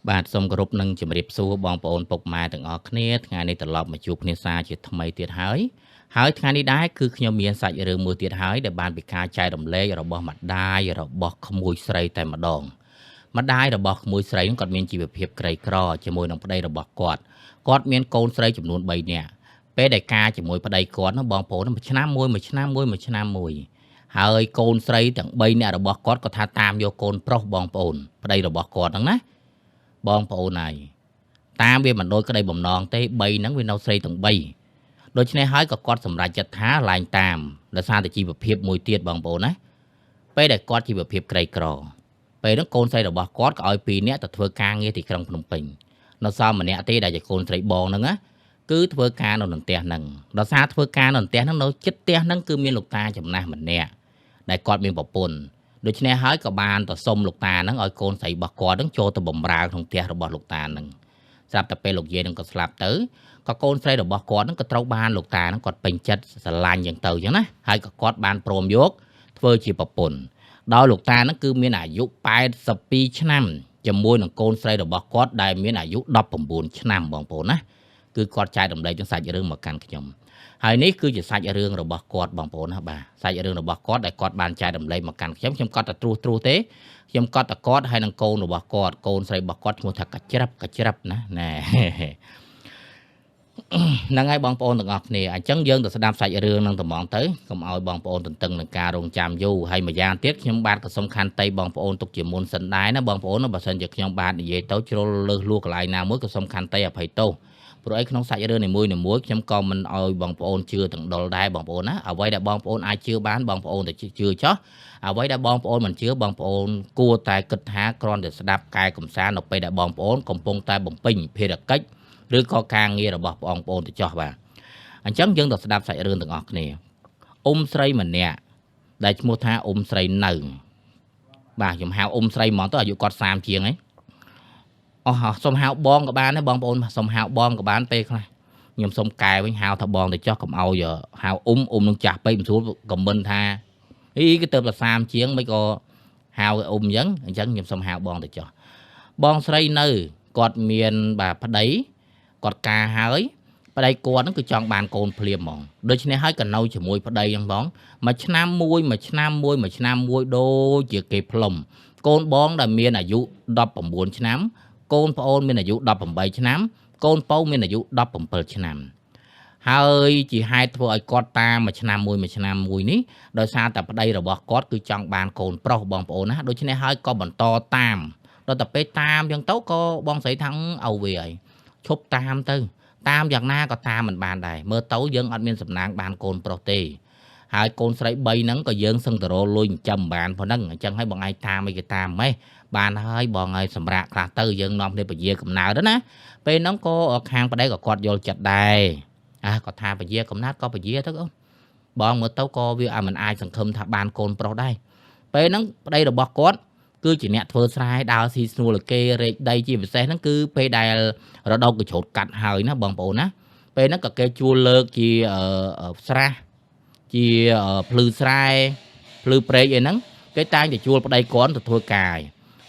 បាទសូមគោរពនិងជម្រាបសួរបងប្អូនពុកម៉ែទាំងអស់គ្នាថ្ងៃនេះត្រឡប់មកជួបគ្នាសាជាថ្មីទៀតហើយហើយថ្ងៃនេះដែរគឺខ្ញុំមានសាច់រឿងមួយទៀតហើយដែលបានពីការចែករំលែករបស់ម្ដាយរបស់ក្មួយស្រីតែម្ដងម្ដាយរបស់ក្មួយស្រីនឹងគាត់មានជីវភាពក្រីក្រជាមួយនឹងប្តីរបស់គាត់គាត់មានកូនស្រីចំនួន3នាក់ពេលដែលការជាមួយប្តីគាត់នោះបងប្អូនមួយឆ្នាំមួយមួយឆ្នាំមួយមួយឆ្នាំមួយហើយកូនស្រីទាំង3នាក់របស់គាត់ក៏ថាតាមយកកូនប្រុសបងប្អូនប្តីរបស់គាត់ហ្នឹងណាបងប្អូនហើយតាមវាមិនដូចក្តីបំណងទេ3ហ្នឹងវានៅស្រីទាំង3ដូច្នេះហើយក៏គាត់សម្រេចចិត្តថាឡើងតាមដោយសារតែជីវភាពមួយទៀតបងប្អូនណាពេលដែលគាត់ជីវភាពក្រីក្រពេលហ្នឹងកូនស្រីរបស់គាត់ក៏ឲ្យ2នាក់ទៅធ្វើការងារទីក្រុងភ្នំពេញនៅសល់ម្នាក់ទេដែលជាកូនស្រីបងហ្នឹងណាគឺធ្វើការនៅក្នុងផ្ទះហ្នឹងដោយសារធ្វើការនៅផ្ទះហ្នឹងនៅជិតផ្ទះហ្នឹងគឺមានលោកតាចំណាស់ម្នាក់ដែលគាត់មានប្រពន្ធដូច្នេះហើយក៏បានទៅសុំលោកតាហ្នឹងឲ្យកូនស្រីរបស់គាត់ហ្នឹងចូលទៅបម្រើក្នុងផ្ទះរបស់លោកតាហ្នឹងស្រាប់តែពេលលោកយាយហ្នឹងក៏ស្លាប់ទៅក៏កូនស្រីរបស់គាត់ហ្នឹងក៏ត្រូវបានលោកតាហ្នឹងគាត់ពេញចិត្តស្រឡាញ់យ៉ាងទៅអញ្ចឹងណាហើយក៏គាត់បានព្រមយកធ្វើជាប្រពន្ធដោយលោកតាហ្នឹងគឺមានអាយុ82ឆ្នាំជាមួយនឹងកូនស្រីរបស់គាត់ដែលមានអាយុ19ឆ្នាំបងប្អូនណាគឺគាត់ចែករំលែកទាំងសាច់រឿងមកកាន់ខ្ញុំហើយនេះគឺជាសាច់រឿងរបស់គាត់បងប្អូនណាបាទសាច់រឿងរបស់គាត់ដែលគាត់បានចែករំលែកមកកាន់ខ្ញុំខ្ញុំគាត់តែត្រួសត្រាសទេខ្ញុំគាត់តែគាត់ហើយនឹងកូនរបស់គាត់កូនស្រីរបស់គាត់ឈ្មោះថាកច្រាប់កច្រាប់ណាណែហ្នឹងហើយបងប្អូនទាំងអស់គ្នាអញ្ចឹងយើងទៅស្ដាប់សាច់រឿងនឹងត្មងទៅកុំឲ្យបងប្អូនទន្ទឹងនឹងការរងចាំយូរហើយម្យ៉ាងទៀតខ្ញុំបាទក៏សូមខន្តីបងប្អូនទុកជាមុនសិនដែរណាបងប្អូនបើសិនជាខ្ញុំបាទនិយាយទៅជ្រុលលើសលួសកន្លែងណាមួយក៏សូមខន្តីអភ័យទោសព្រោះអីក្នុងសាច់រឿងនីមួយៗខ្ញុំក៏មិនឲ្យបងប្អូនជឿទាំងដុលដែរបងប្អូនណាអ្វីដែលបងប្អូនអាចជឿបានបងប្អូនតែជឿចោះអ្វីដែលបងប្អូនមិនជឿបងប្អូនគួរតែគិតថាគ្រាន់តែស្ដាប់កែកំសាន្តនៅពេលដែលបងប្អូនកំពុងតែបំពេញភារកិច្ចឬក៏ការងាររបស់បងប្អូនទៅចោះបាទអញ្ចឹងយើងទៅស្ដាប់សាច់រឿងទាំងអស់គ្នាអ៊ំស្រីម្នាក់ដែលឈ្មោះថាអ៊ំស្រីនៅបាទខ្ញុំហៅអ៊ំស្រីហ្មងទៅអាយុគាត់30ជាងហើយអស់សុំហៅបងក៏បានដែរបងប្អូនសុំហៅបងក៏បានពេលខ្លះខ្ញុំសុំកែវិញហៅថាបងទៅចោះកុំឲ្យហៅអ៊ំអ៊ំនឹងចាស់ពេកមិនស្រួលខមមិនថាអីគេទៅតែ30ជាងមិនក៏ហៅអ៊ំអញ្ចឹងអញ្ចឹងខ្ញុំសុំហៅបងទៅចោះបងស្រីនៅគាត់មានបាទប្តីគាត់ការហើយប្តីគាត់ហ្នឹងគឺចង់បានកូនភ្លាមហ្មងដូច្នេះហើយក៏នៅជាមួយប្តីហ្នឹងហ្មងមួយឆ្នាំមួយមួយឆ្នាំមួយមួយឆ្នាំមួយដូចជាគេផ្លុំកូនបងដែលមានអាយុ19ឆ្នាំកូនប្អូនមានអាយុ18ឆ្នាំកូនពៅមានអាយុ17ឆ្នាំហើយជាហេតុធ្វើឲ្យគាត់តាមមួយឆ្នាំមួយមួយឆ្នាំមួយនេះដោយសារតែប្តីរបស់គាត់គឺចង់បានកូនប្រុសបងប្អូនណាដូច្នេះហើយក៏បន្តតាមដល់តែពេលតាមអញ្ចឹងទៅក៏បងស្រីថាឲ្យវាហើយឈប់តាមទៅតាមយ៉ាងណាក៏តាមមិនបានដែរមើលទៅយើងអត់មានសំណាងបានកូនប្រុសទេហើយកូនស្រី3ហ្នឹងក៏យើងសឹងតែរលុយចិញ្ចឹមបានប៉ុណ្ណឹងអញ្ចឹងហើយបងឯងតាមអីគេតាមម៉េះបានហើយបងឲ្យសម្រាប់ខ្លះទៅយើងនាំគ្នាពជាកំណើតណាពេលហ្នឹងក៏ខាងប្តីក៏គាត់យល់ចិត្តដែរអាគាត់ថាពជាកំណើតក៏ពជាទៅអូនបងមើលទៅក៏វាមិនអាចសង្ឃឹមថាបានកូនប្រុសដែរពេលហ្នឹងប្តីរបស់គាត់គឺជាអ្នកធ្វើស្រែដើរស៊ីស្នួលគេរែកដីជាពិសេសហ្នឹងគឺពេលដែលរដូវកញ្ជ្រោតកាត់ហើយណាបងប្អូនណាពេលហ្នឹងក៏គេជួលលើកជាស្រះជាភ្លឺស្រែភ្លឺព្រែកអីហ្នឹងគេតែងតែជួលប្តីគាត់ទៅធ្វើការ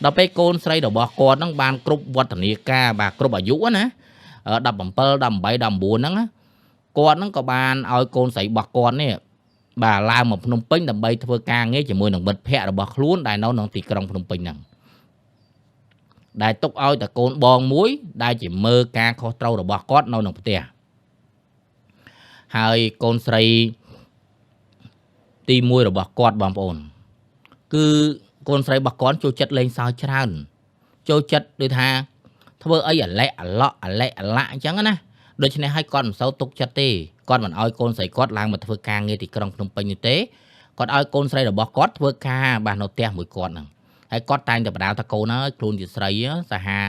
ដល់ពេលកូនស្រីរបស់គាត់ហ្នឹងបានគ្រប់វឌ្ឍនាការបាទគ្រប់អាយុណា17 18 19ហ្នឹងគាត់ហ្នឹងក៏បានឲ្យកូនស្រីរបស់គាត់នេះបាទឡើងមកភ្នំពេញដើម្បីធ្វើការងារជាមួយនឹងមិត្តភ័ក្តិរបស់ខ្លួនដែលនៅក្នុងទីក្រុងភ្នំពេញហ្នឹងដែលទុកឲ្យតែកូនបងមួយដែលជាមើលការខុសត្រូវរបស់គាត់នៅក្នុងផ្ទះហើយកូនស្រីទី1របស់គាត់បងប្អូនគឺកូនស្រីរបស់គាត់ចូលចិត្តលេងសើចច្រើនចូលចិត្តដូចថាធ្វើអីអាឡែអាឡក់អាឡែអាឡាក់អញ្ចឹងណាដូច្នេះហើយគាត់មិនសូវទុកចិត្តទេគាត់មិនឲ្យកូនស្រីគាត់ឡើងមកធ្វើការងារទីក្រុងភ្នំពេញនោះទេគាត់ឲ្យកូនស្រីរបស់គាត់ធ្វើការបាទនៅផ្ទះមួយគាត់ហ្នឹងហើយគាត់តែងតែបដាថាកូនហើយខ្លួនជាស្រីសាហា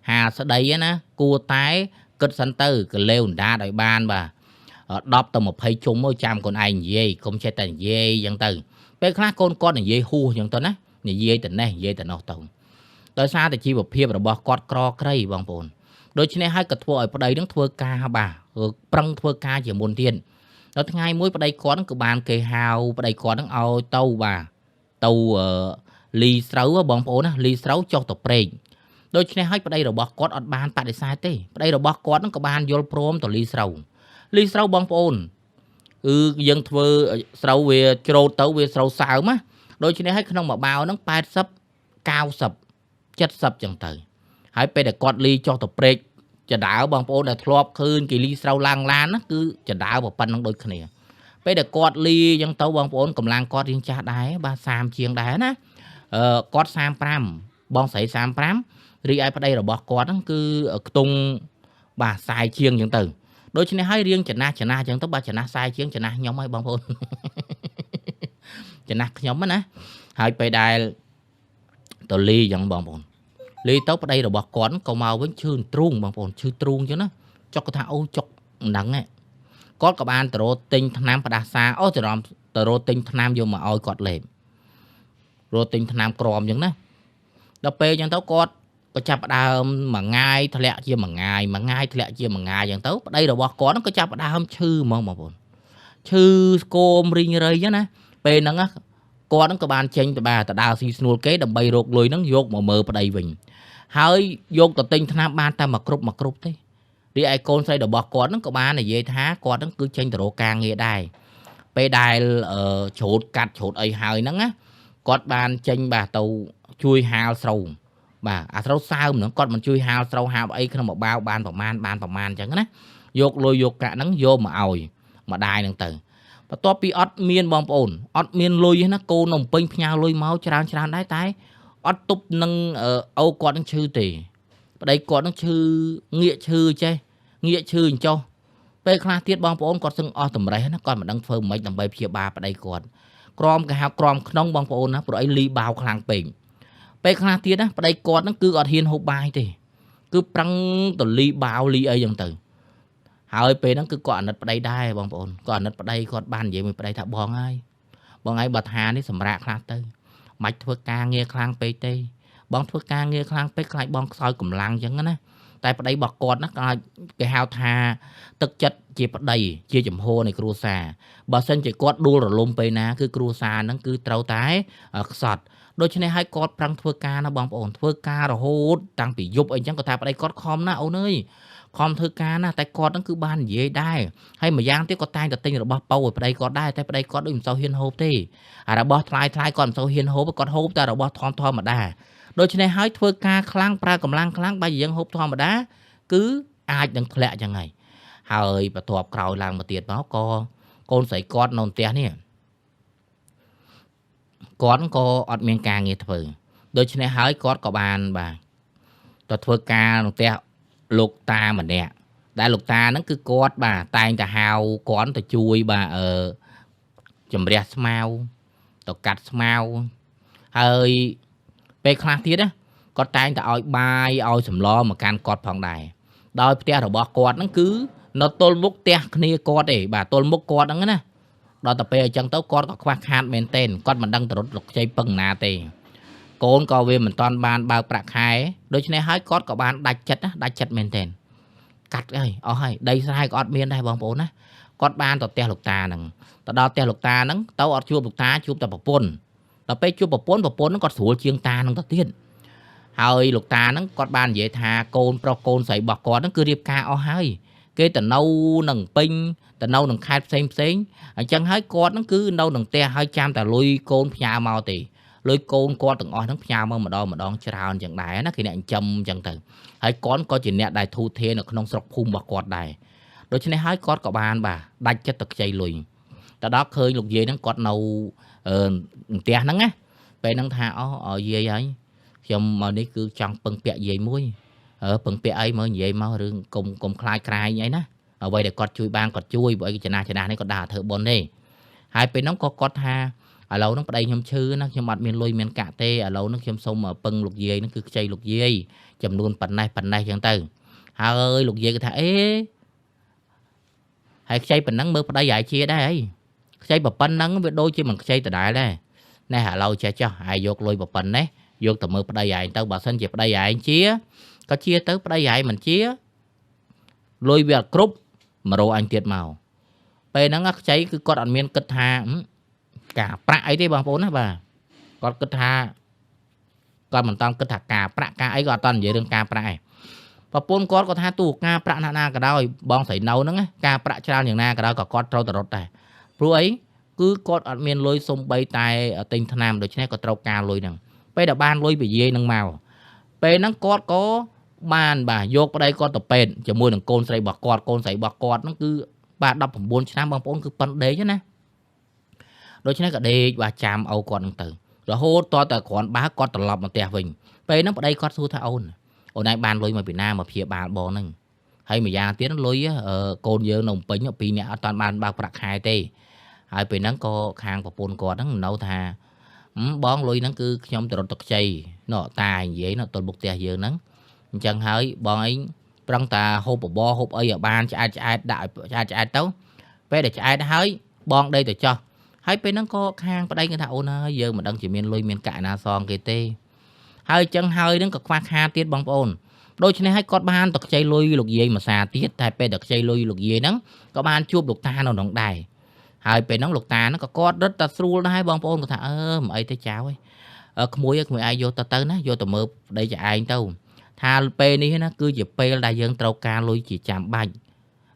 ហាស្ដីណាគួរតែគិតសិនទៅកលេវអណ្ដាតឲ្យបានបាទ10ទៅ20ជុំមកចាំកូនឯងនិយាយកុំចេះតែនិយាយអញ្ចឹងទៅពេលខ្លះកូនគាត់និយាយហួសអញ្ចឹងទៅណានិយាយទៅនេះនិយាយទៅនោះទៅដោយសារតែជីវភាពរបស់គាត់ក្រក្រីបងប្អូនដូច្នេះហើយក៏ធ្វើឲ្យប្តីនឹងធ្វើការបាទប្រឹងធ្វើការជាមុនទៀតដល់ថ្ងៃមួយប្តីគាត់នឹងក៏បានគេហៅប្តីគាត់នឹងឲ្យទៅបាទទៅលីស្រូវបងប្អូនណាលីស្រូវចុះទៅព្រែក ដូច្នេះហើយប្តីរបស់គាត់អត់បានបដិសេធទេប្តីរបស់គាត់នឹងក៏បានយល់ព្រមទៅលីស្រូវលីស្រូវបងប្អូនគឺយើងធ្វើស្រូវវាច្រូតទៅវាស្រូវសើមណាដូច្នេះហើយក្នុងមួយបាវហ្នឹង80 90 70ចឹងទៅហើយពេលដែលគាត់លីចុះទៅព្រែកចដើបងប្អូនដែលធ្លាប់ឃើញគេលីស្រូវឡើងឡានណាគឺចដើប៉ុណ្ណឹងដូចគ្នាពេលដែលគាត់លីចឹងទៅបងប្អូនកម្លាំងគាត់រៀងចាស់ដែរបាទ30ជាងដែរណាគាត់35បងស្រី35រីឯប្តីរបស់គាត់ហ្នឹងគឺខ្ទង់បាទ40ជាងចឹងទៅដូច្នេះហើយរៀងចំណាស់ចំណាស់ចឹងទៅបាទចំណាស់40ជាងចំណាស់ខ្ញុំហើយបងប្អូនចំណាស់ខ្ញុំណាហើយពេលដែលទៅលីចឹងបងប្អូនលីទៅប្តីរបស់គាត់ក៏មកវិញឈឺទ្រូងបងប្អូនឈឺទ្រូងចឹងណាចុកគាត់ថាអូចុកហ្នឹងគាត់ក៏បានទៅរកទិញថ្នាំផ្ដាសាអូច្រំទៅរកទិញថ្នាំយកមកឲ្យគាត់លេបរកទិញថ្នាំក្រមចឹងណាដល់ពេលចឹងទៅគាត់ក៏ចាប់ផ្ដើមមួយថ្ងៃធ្លាក់ជាមួយថ្ងៃមួយថ្ងៃធ្លាក់ជាមួយថ្ងៃចឹងទៅប្តីរបស់គាត់ក៏ចាប់ផ្ដើមឈឺហ្មងបងប្អូនឈឺស្គមរីងរៃចឹងណាពេលហ្នឹងគាត់ហ្នឹងក៏បានចេញទៅបាទទៅដើរស៊ីស្នួលគេដើម្បីរកលុយហ្នឹងយកមកមើលប្តីវិញហើយយកទៅទិញថ្នាំបានតែមួយគ្រប់មួយគ្រប់ទេរីឯកូនស្រីរបស់គាត់ហ្នឹងក៏បាននិយាយថាគាត់ហ្នឹងគឺចេញទៅរកការងារដែរពេលដែលច្រូតកាត់ច្រូតអីហើយហ្នឹងណាគាត់បានចេញបាទទៅជួយហាលស្រូវបាទអាស្រូវសើមហ្នឹងគាត់មិនជួយហាលស្រូវហាលអីក្នុងមួយបាវបានប្រមាណបានប្រមាណអញ្ចឹងណាយកលុយយកកាក់ហ្នឹងយកមកឲ្យម្ដាយហ្នឹងទៅបន្ទាប់ពីអត់មានបងប្អូនអត់មានលុយណាកូននៅពេញផ្ញើលុយមកច្រើនច្រើនដែរតែអត់ទប់នឹងអូគាត់នឹងឈឺទេប្តីគាត់នឹងឈឺងាកឈឺចេះងាកឈឺអញ្ចោះពេលខ្លះទៀតបងប្អូនគាត់សឹងអស់តម្រេះណាគាត់មិនដឹងធ្វើម៉េចដើម្បីព្យាបាលប្តីគាត់ក្រមគេហៅក្រមក្នុងបងប្អូនណាព្រោះអីលីបាវខ្លាំងពេកពេលខ្លះទៀតណាប្តីគាត់នឹងគឺអត់ហ៊ានហូបបាយទេគឺប្រឹងទៅលីបាវលីអីចឹងទៅហើយពេលហ្នឹងគឺគាត់អាណិតប្តីដែរបងប្អូនគាត់អាណិតប្តីគាត់បាននិយាយមួយប្តីថាបងហើយបងឯងបើថានេះសម្រាប់ខ្លះទៅមិនធ្វើការងារខ្លាំងពេកទេបងធ្វើការងារខ្លាំងពេកខ្លាចបងខ្សោយកម្លាំងចឹងណាតែប្តីរបស់គាត់ណាគេហៅថាទឹកចិត្តជាប្តីជាចំហនៃគ្រួសារបើសិនជាគាត់ដួលរលំពេលណាគឺគ្រួសារហ្នឹងគឺត្រូវតែខ្សត់ដូច្នេះហើយគាត់ប្រឹងធ្វើការណាបងប្អូនធ្វើការរហូតតាំងពីយប់អីចឹងគាត់ថាប្តីគាត់ខំណាអូនអើយខំធ្វើការណាតែគាត់ហ្នឹងគឺបាននិយាយដែរហើយម្យ៉ាងទៀតគាត់តែងតែទិញរបស់ប៉ៅឲ្យប្តីគាត់ដែរតែប្តីគាត់ដូចមិនសូវហ៊ានហូបទេអារបស់ថ្លៃថ្លៃគាត់មិនសូវហ៊ានហូបគាត់ហូបតែរបស់ធម្មតាដូច្នេះហើយធ្វើការខ្លាំងប្រើកម្លាំងខ្លាំងបើយើងហូបធម្មតាគឺអាចនឹងធ្លាក់ចឹងហើយហើយបន្ទាប់ក្រោយឡើងមកទៀតមកក៏កូនស្រីគាត់នៅផ្ទះនេះគាត់ក៏អត់មានការងារធ្វើដូច្នេះហើយគាត់ក៏បានបាទទៅធ្វើការនៅផ្ទះលោកតាម្នាក់ដែលលោកតាហ្នឹងគឺគាត់បាទតែងតែហៅគាត់ទៅជួយបាទជំរះស្មៅទៅកាត់ស្មៅហើយពេលខ្លះទៀតណាគាត់តែងតែឲ្យបាយឲ្យសម្លមកកាន់គាត់ផងដែរដោយផ្ទះរបស់គាត់ហ្នឹងគឺនៅទល់មុខផ្ទះគ្នាគាត់ទេបាទទល់មុខគាត់ហ្នឹងណាដល់ទៅពេលអញ្ចឹងទៅគាត់ក៏ខ្វះខាតមែនទែនគាត់មិនដឹងទៅរត់លុកខ្ចីពឹងណាទេកូនក៏វាមិនតាន់បានបើកប្រាក់ខែដូច្នេះហើយគាត់ក៏បានដាច់ចិត្តណាដាច់ចិត្តមែនទែនកាត់ហើយអស់ហើយដីស្រែក៏អត់មានដែរបងប្អូនណាគាត់បានទៅផ្ទះលោកតាហ្នឹងទៅដល់ផ្ទះលោកតាហ្នឹងទៅអត់ជួបលោកតាជួបតែប្រពន្ធដល់ពេលជួបប្រពន្ធប្រពន្ធហ្នឹងគាត់ស្រួលជាងតាហ្នឹងទៅទៀតហើយលោកតាហ្នឹងគាត់បាននិយាយថាកូនប្រុសកូនស្រីរបស់គាត់ហ្នឹងគឺរៀបការអស់ហើយគេទៅនៅនឹងពេញទៅនៅនឹងខេត្តផ្សេងផ្សេងអញ្ចឹងហើយគាត់ហ្នឹងគឺនៅនឹងផ្ទះហើយចាំតែលុយកូនផ្ញើមកទេលុយកូនគាត់ទាំងអស់ហ្នឹងផ្ញើមកម្ដងម្ដងច្រើនចឹងដែរណាគេអ្នកចិញ្ចឹមចឹងទៅហើយគាត់ក៏ជាអ្នកដែលធូរធារនៅក្នុងស្រុកភូមិរបស់គាត់ដែរដូច្នេះហើយគាត់ក៏បានបាទដាច់ចិត្តទៅខ្ចីលុយទៅដល់ឃើញលោកយាយហ្នឹងគាត់នៅផ្ទះហ្នឹងណាពេលហ្នឹងថាអូយាយហើយខ្ញុំមកនេះគឺចង់ពឹងពាក់យាយមួយពឹងពាក់អីមើលនិយាយមករឿងកុំខ្លាចក្រែងអីណាអ្វីដែលគាត់ជួយបានគាត់ជួយព្រោះអីចំណាស់ចំណាស់នេះគាត់ដើរធ្វើបុណ្យទេហើយពេលហ្នឹងក៏គាត់ថាឥឡូវហ្នឹងប្តីខ្ញុំឈឺណាខ្ញុំអត់មានលុយមានកាក់ទេឥឡូវហ្នឹងខ្ញុំសូមពឹងលោកយាយហ្នឹងគឺខ្ចីលោកយាយចំនួនប៉ុណ្ណេះប៉ុណ្ណេះចឹងទៅហើយលោកយាយគាត់ថាអេហើយខ្ចីប៉ុណ្ណឹងមើលប្តីឯងជាដែរអីខ្ចីប៉ុណ្ណឹងវាដូចជាមិនខ្ចីដដែលដែរណែឥឡូវចេះចុះហើយយកលុយប៉ុណ្ណេះយកទៅមើលប្តីឯងទៅបើសិនជាប្តីឯងជាក៏ជាទៅប្តីឯងមិនជាលុយវាអត់គ្រប់មករកអញទៀតមកពេលហ្នឹងខ្ចីគឺគាត់អត់មានគិតថាការប្រាក់អីទេបងប្អូនណាបាទគាត់គិតថា គាត់មិនតន់គិតថាការប្រាក់ការអីក៏អត់តន់និយាយរឿងការប្រាក់ឯងប្រពន្ធគាត់ក៏ថាទូការប្រាក់ណាណាក៏ដោយបងស្រីនៅហ្នឹងការប្រាក់ច្រើនយ៉ាងណាក៏ដោយក៏គាត់ត្រូវតែរត់ដែរព្រោះអីគឺគាត់អត់មានលុយសំបីតែទិញថ្នាំដូច្នេះក៏ត្រូវការលុយហ្នឹងពេលដែលបានលុយពីយាយហ្នឹងមកពេលហ្នឹងគាត់ក៏បានបាទយកប្តីគាត់ទៅពេទ្យជាមួយនឹងកូនស្រីរបស់គាត់កូនស្រីរបស់គាត់ហ្នឹងគឺបាទ19ឆ្នាំបងប្អូនគឺប៉ិនដេកណាដូច្នេះក៏ដេកបាទចាំអូគាត់ហ្នឹងទៅរហូតតតែគ្រាន់បើគាត់ត្រឡប់មកផ្ទះវិញពេលហ្នឹងប្តីគាត់សួរថាអូនអូនឯងបានលុយមកពីណាមកព្យាបាលបងហ្នឹងហើយម្យ៉ាងទៀតលុយកូនយើងនៅភ្នំពេញពីរនាក់អត់តាន់បានបើកប្រាក់ខែទេហើយពេលហ្នឹងក៏ខាងប្រពន្ធគាត់ហ្នឹងនៅថាបងលុយហ្នឹងគឺខ្ញុំទៅរត់ទៅខ្ចីណោះតានិយាយណោះទល់មុខផ្ទះយើងហ្នឹងអញ្ចឹងហើយបងឯងប្រឹងតាហូបបបរហូបអីឲ្យបានឆ្អែតឆ្អែតដាក់ឲ្យឆ្អែតឆ្អែតទៅពេលដែលឆ្អែតហើយបងដេកទៅចោះហើយពេលហ្នឹងក៏ខាងប្តីគេថាអូនហើយយើងមិនដឹងជាមានលុយមានកាក់ណាសងគេទេហើយអញ្ចឹងហើយហ្នឹងក៏ខ្វះខាតទៀតបងប្អូនដូច្នេះហើយគាត់បានទៅខ្ចីលុយលោកយាយមួយសាទៀតតែពេលដែលខ្ចីលុយលោកយាយហ្នឹងក៏បានជួបលោកតានៅក្នុងដែរហើយពេលហ្នឹងលោកតាហ្នឹងក៏គាត់រត់តែស្រួលដែរបងប្អូនគាត់ថាអឺមិនអីទេចៅអើយក្មួយក្មួយឯងយកទៅទៅណាយកទៅមើលប្តីចៅឯងទៅថាពេលនេះណាគឺជាពេលដែលយើងត្រូវការលុយជាចាំបាច់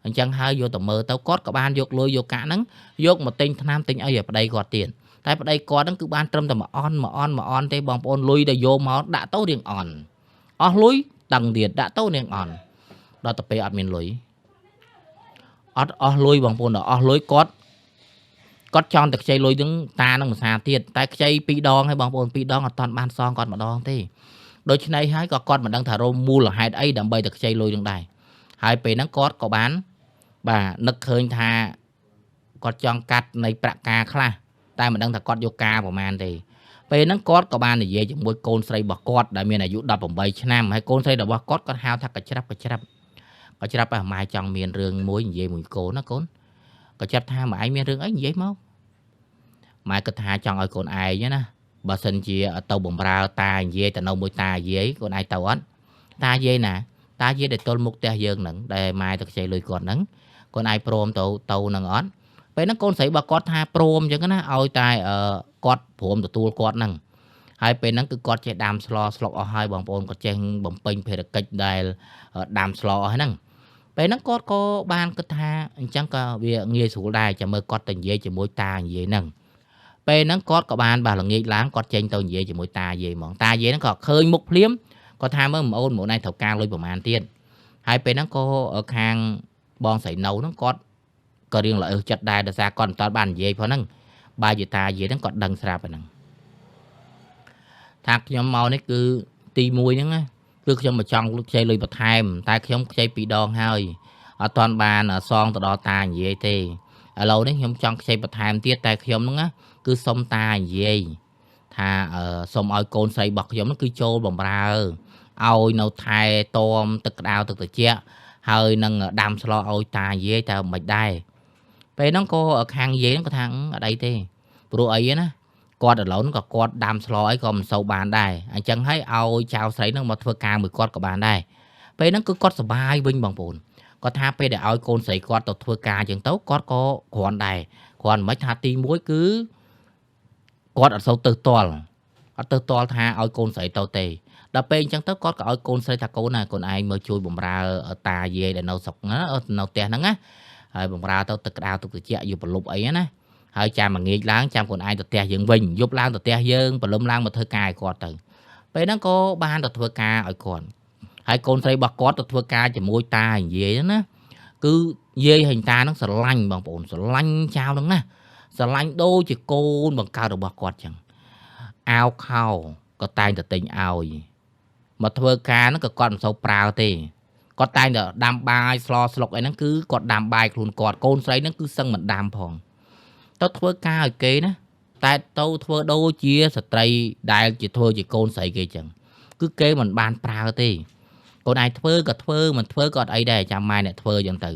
អញ្ចឹងហើយយកទៅមើលទៅគាត់ក៏បានយកលុយយកកាក់ហ្នឹងយកមកទិញថ្នាំទិញអីឲ្យប្តីគាត់ទៀតតែប្តីគាត់ហ្នឹងគឺបានត្រឹមតែមួយអន់មួយអន់មួយអន់ទេបងប្អូនលុយដែលយកមកដាក់ទៅរៀងអន់អស់លុយតឹងទៀតដាក់ទៅរៀងអន់ដល់ទៅពេលអត់មានលុយអត់អស់លុយបងប្អូនដល់អស់លុយគាត់គាត់ចង់តែខ្ចីលុយនឹងតានឹងភាសាទៀតតែខ្ចីពីរដងហើយបងប្អូនពីរដងអត់តាន់បានសងគាត់ម្ដងទេដូច្នេះហើយក៏គាត់មិនដឹងថារមូលហេតុអីដើម្បីតែខ្ចីលុយនឹងដែរហើយពេលហ្នឹងគាត់ក៏បានបាទនឹកឃើញថាគាត់ចង់កាត់នៃប្រាក់ការខ្លះតែមិនដឹងថាគាត់យកការប្រមាណទេពេលហ្នឹងគាត់ក៏បាននិយាយជាមួយកូនស្រីរបស់គាត់ដែលមានអាយុ18ឆ្នាំហើយកូនស្រីរបស់គាត់គាត់ហៅថាកច្រាប់កច្រាប់កច្រាប់ឲ្យម៉ែចង់មានរឿងមួយនិយាយមួយកូនណាកូនកច្រាប់ថាម៉ែឯងមានរឿងអីនិយាយមកម៉ែគិតថាចង់ឲ្យកូនឯងណាបើសិនជាទៅបំរើតានិយាយទៅនៅមួយតានិយាយកូនឯងទៅអត់តានិយាយណាតានិយាយដែលទល់មុខផ្ទះយើងហ្នឹងដែលម៉ែទៅខ្ចីលុយគាត់ហ្នឹងកូនឯងព្រមទៅទៅនឹងអត់ពេលហ្នឹងកូនស្រីរបស់គាត់ថាព្រមអញ្ចឹងណាឲ្យតែគាត់ព្រមទទួលគាត់ហ្នឹងហើយពេលហ្នឹងគឺគាត់ចេះដាំស្លស្លុកអស់ហើយបងប្អូនគាត់ចេះបំពេញភារកិច្ចដែលដាំស្លអស់ហ្នឹងពេលហ្នឹងគាត់ក៏បានគិតថាអញ្ចឹងក៏វាងាយស្រួលដែរចាំមើលគាត់ទៅនិយាយជាមួយតានិយាយហ្នឹងពេលហ្នឹងគាត់ក៏បានបាទល្ងាចឡើងគាត់ចេញទៅនិយាយជាមួយតាយាយហ្មងតាយាយហ្នឹងក៏ឃើញមុខភ្លាមគាត់ថាមើលប្អូនប្អូនឯងត្រូវការលុយប្រហែលទៀតហើយពេលហ្នឹងក៏ខាងបងស្រីនៅហ្នឹងគាត់ក៏រៀងល្អើសចិត្តដែរដោយសារគាត់មិនទាន់បាននិយាយផងហ្នឹងបើជាតាយាយហ្នឹងគាត់ដឹងស្រាប់ហ្នឹងថាខ្ញុំមកនេះគឺទី1ហ្នឹងណាគឺខ្ញុំមកចង់ខ្ចីលុយបន្ថែមតែខ្ញុំខ្ចីពីរដងហើយអត់ទាន់បានសងទៅដល់តានិយាយទេឥឡូវនេះខ្ញុំចង់ខ្ចីបន្ថែមទៀតតែខ្ញុំហ្នឹងណាគឺសុំតានិយាយថាសុំឲ្យកូនស្រីរបស់ខ្ញុំហ្នឹងគឺចូលបំរើឲ្យនៅថែទាំទឹកក្តៅទឹកត្រជាក់ហើយនឹងដាំស្លឲ្យតានិយាយតើមិនដែរពេលហ្នឹងក៏ខាងយាយហ្នឹងក៏ថាអត់អីទេព្រោះអីណាគាត់ឥឡូវហ្នឹងក៏គាត់ដាំស្លអីក៏មិនសូវបានដែរអញ្ចឹងហើយឲ្យចៅស្រីហ្នឹងមកធ្វើការមួយគាត់ក៏បានដែរពេលហ្នឹងគឺគាត់សប្បាយវិញបងប្អូនគាត់ថាពេលដែលឲ្យកូនស្រីគាត់ទៅធ្វើការអញ្ចឹងទៅគាត់ក៏គ្រាន់ដែរគ្រាន់មិនថាទី1គឺគាត់អត់សូវទៅតល់អត់ទៅតល់ថាឲ្យកូនស្រីទៅទេដល់ពេលអញ្ចឹងទៅគាត់ក៏ឲ្យកូនស្រីថាកូនណាកូនឯងមកជួយបំរើតាយាយដែលនៅស្រុកណានៅផ្ទះហ្នឹងណាហើយបំរើទៅទឹកក្តៅទឹកត្រជាក់យកប្រលប់អីណាហើយចាំមួយងាកឡើងចាំកូនឯងទៅផ្ទះយើងវិញយប់ឡើងទៅផ្ទះយើងព្រលឹមឡើងមកធ្វើការឲ្យគាត់ទៅពេលហ្នឹងក៏បានទៅធ្វើការឲ្យគាត់ហើយកូនស្រីរបស់គាត់ទៅធ្វើការជាមួយតានិយាយណាគឺយាយហើយតាហ្នឹងស្រឡាញ់បងប្អូនស្រឡាញ់ចៅហ្នឹងណាស្រឡាញ់ដូចជាកូនបង្កើតរបស់គាត់ចឹងអាវខោក៏តែងតែទិញឲ្យមកធ្វើការហ្នឹងក៏គាត់មិនសូវប្រើទេគាត់តែងតែដាំបាយស្លស្លុកអីហ្នឹងគឺគាត់ដាំបាយខ្លួនគាត់កូនស្រីហ្នឹងគឺសឹងមិនដាំផងទៅធ្វើការឲ្យគេណាតែទៅធ្វើដូចជាស្ត្រីដែលជាធ្វើជាកូនស្រីគេចឹងគឺគេមិនបានប្រើទេកូនឯងធ្វើក៏ធ្វើមិនធ្វើក៏អត់អីដែរចាំម៉ែអ្នកធ្វើចឹងទៅ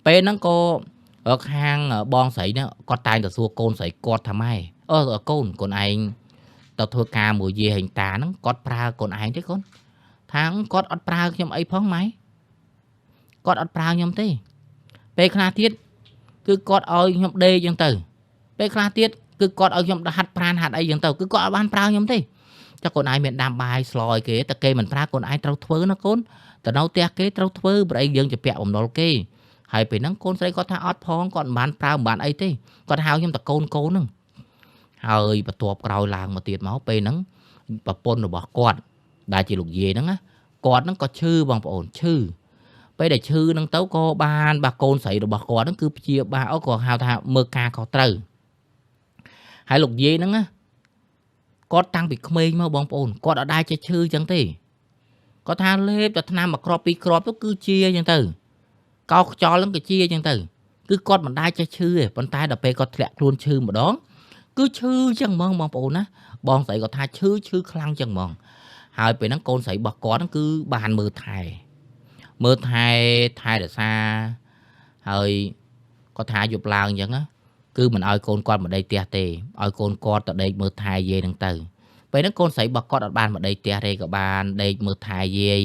ពេលហ្នឹងក៏ខាងបងស្រីហ្នឹងគាត់តែងតែសួរកូនស្រីគាត់ថាម៉ែអឺកូនកូនឯងទៅធ្វើការមួយយាយហិងតាហ្នឹងគាត់ប្រើកូនឯងទេកូនថាគាត់អត់ប្រើខ្ញុំអីផងម៉ែគាត់អត់ប្រើខ្ញុំទេពេលខ្លះទៀតគឺគាត់ឲ្យខ្ញុំដេកចឹងទៅពេលខ្លះទៀតគឺគាត់ឲ្យខ្ញុំហាត់ប្រានហាត់អីចឹងទៅគឺគាត់អត់បានប្រើខ្ញុំទេ ចុះកូនឯងមានដាំបាយស្លឲ្យគេតែគេមិនប្រើកូនឯងត្រូវធ្វើណាកូនទៅនៅផ្ទះគេត្រូវធ្វើព្រោះអីយើងជាពាក់បំណុលគេហើយពេលហ្នឹងកូនស្រីគាត់ថាអត់ផងគាត់មិនបានប្រើមិនបានអីទេគាត់ហៅខ្ញុំតែកូនហ្នឹងហើយបន្ទាប់ក្រោយឡើងមកទៀតមកពេលហ្នឹងប្រពន្ធរបស់គាត់ដែលជាលោកយាយហ្នឹងណាគាត់ហ្នឹងក៏ឈឺបងប្អូនឈឺពេលដែលឈឺហ្នឹងទៅក៏បានបាទកូនស្រីរបស់គាត់ហ្នឹងគឺព្យាបាលក៏ហៅថាមើលការខុសត្រូវហើយលោកយាយហ្នឹងណាគាត់តាំងពីក្មេងមកបងប្អូនគាត់អត់ដែលចេះឈឺចឹងទេគាត់ថាលេបតែថ្នាំមួយគ្រាប់ពីរគ្រាប់ទៅគឺជាចឹងទៅកោខ្យល់ហ្នឹងក៏ជាចឹងទៅគឺគាត់មិនដែលចេះឈឺទេប៉ុន្តែដល់ពេលគាត់ធ្លាក់ខ្លួនឈឺម្ដងគឺឈឺចឹងហ្មងបងប្អូនណាបងស្រីគាត់ថាឈឺខ្លាំងចឹងហ្មងហើយពេលហ្នឹងកូនស្រីរបស់គាត់ហ្នឹងគឺបានមើលថែថែរក្សាហើយគាត់ថាយប់ឡើងចឹងណាគឺមិនឲ្យកូនគាត់មកដេកផ្ទះទេឲ្យកូនគាត់ទៅដេកមើលថែយាយហ្នឹងទៅពេលហ្នឹងកូនស្រីរបស់គាត់អត់បានមកដេកផ្ទះទេក៏បានដេកមើលថែយាយ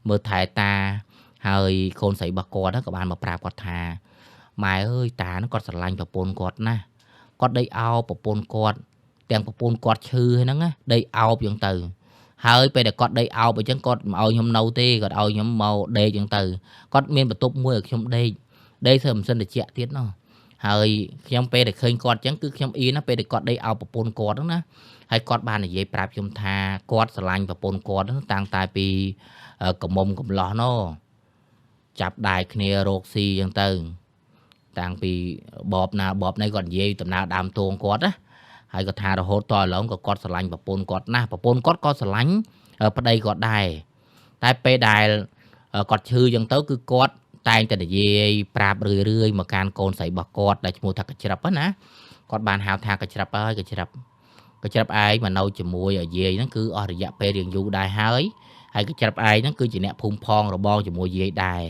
មើលថែតាហើយកូនស្រីរបស់គាត់ក៏បានមកប្រាប់គាត់ថាម៉ែអើយតាហ្នឹងគាត់ស្រឡាញ់ប្រពន្ធគាត់ណាស់គាត់ដេកអោបប្រពន្ធគាត់ទាំងប្រពន្ធគាត់ឈឺហ្នឹងណាដេកអោបចឹងទៅហើយពេលដែលគាត់ដេកអោបអញ្ចឹងគាត់មិនឲ្យខ្ញុំនៅទេគាត់ឲ្យខ្ញុំមកដេកចឹងទៅគាត់មានបន្ទប់មួយឲ្យខ្ញុំដេកធ្វើមិនសិនតិចទៀតណោះហើយខ្ញុំពេលដែលឃើញគាត់អញ្ចឹងគឺខ្ញុំអៀនណាពេលដែលគាត់ដេកអោបប្រពន្ធគាត់ហ្នឹងណាហើយគាត់បាននិយាយប្រាប់ខ្ញុំថាគាត់ស្រឡាញ់ប្រពន្ធគាត់ហ្នឹងតាំងតែពីកមុំកំឡោះណោះចាប់ដៃគ្នារកស៊ីអញ្ចឹងទៅតាំងពីបបណាបបនេះគាត់និយាយដំណើរដើមតួងគាត់ណាហើយគាត់ថារហូតតឥឡូវក៏គាត់ស្រឡាញ់ប្រពន្ធគាត់ណាស់ប្រពន្ធគាត់ក៏ស្រឡាញ់ប្តីគាត់ដែរតែពេលដែលគាត់ឈឺអញ្ចឹងទៅគឺគាត់តែងតែនិយាយប្រាប់រឿយៗមកកាន់កូនស្រីរបស់គាត់ដែលឈ្មោះថាកច្រឹបណាគាត់បានហៅថាកច្រឹបហើយកច្រឹបឯងមកនៅជាមួយឲ្យយាយហ្នឹងគឺអស់រយៈពេលរៀងយូរដែរហើយកច្រឹបឯងហ្នឹងគឺជាអ្នកភូមិផងរបងជាមួយយាយដែរ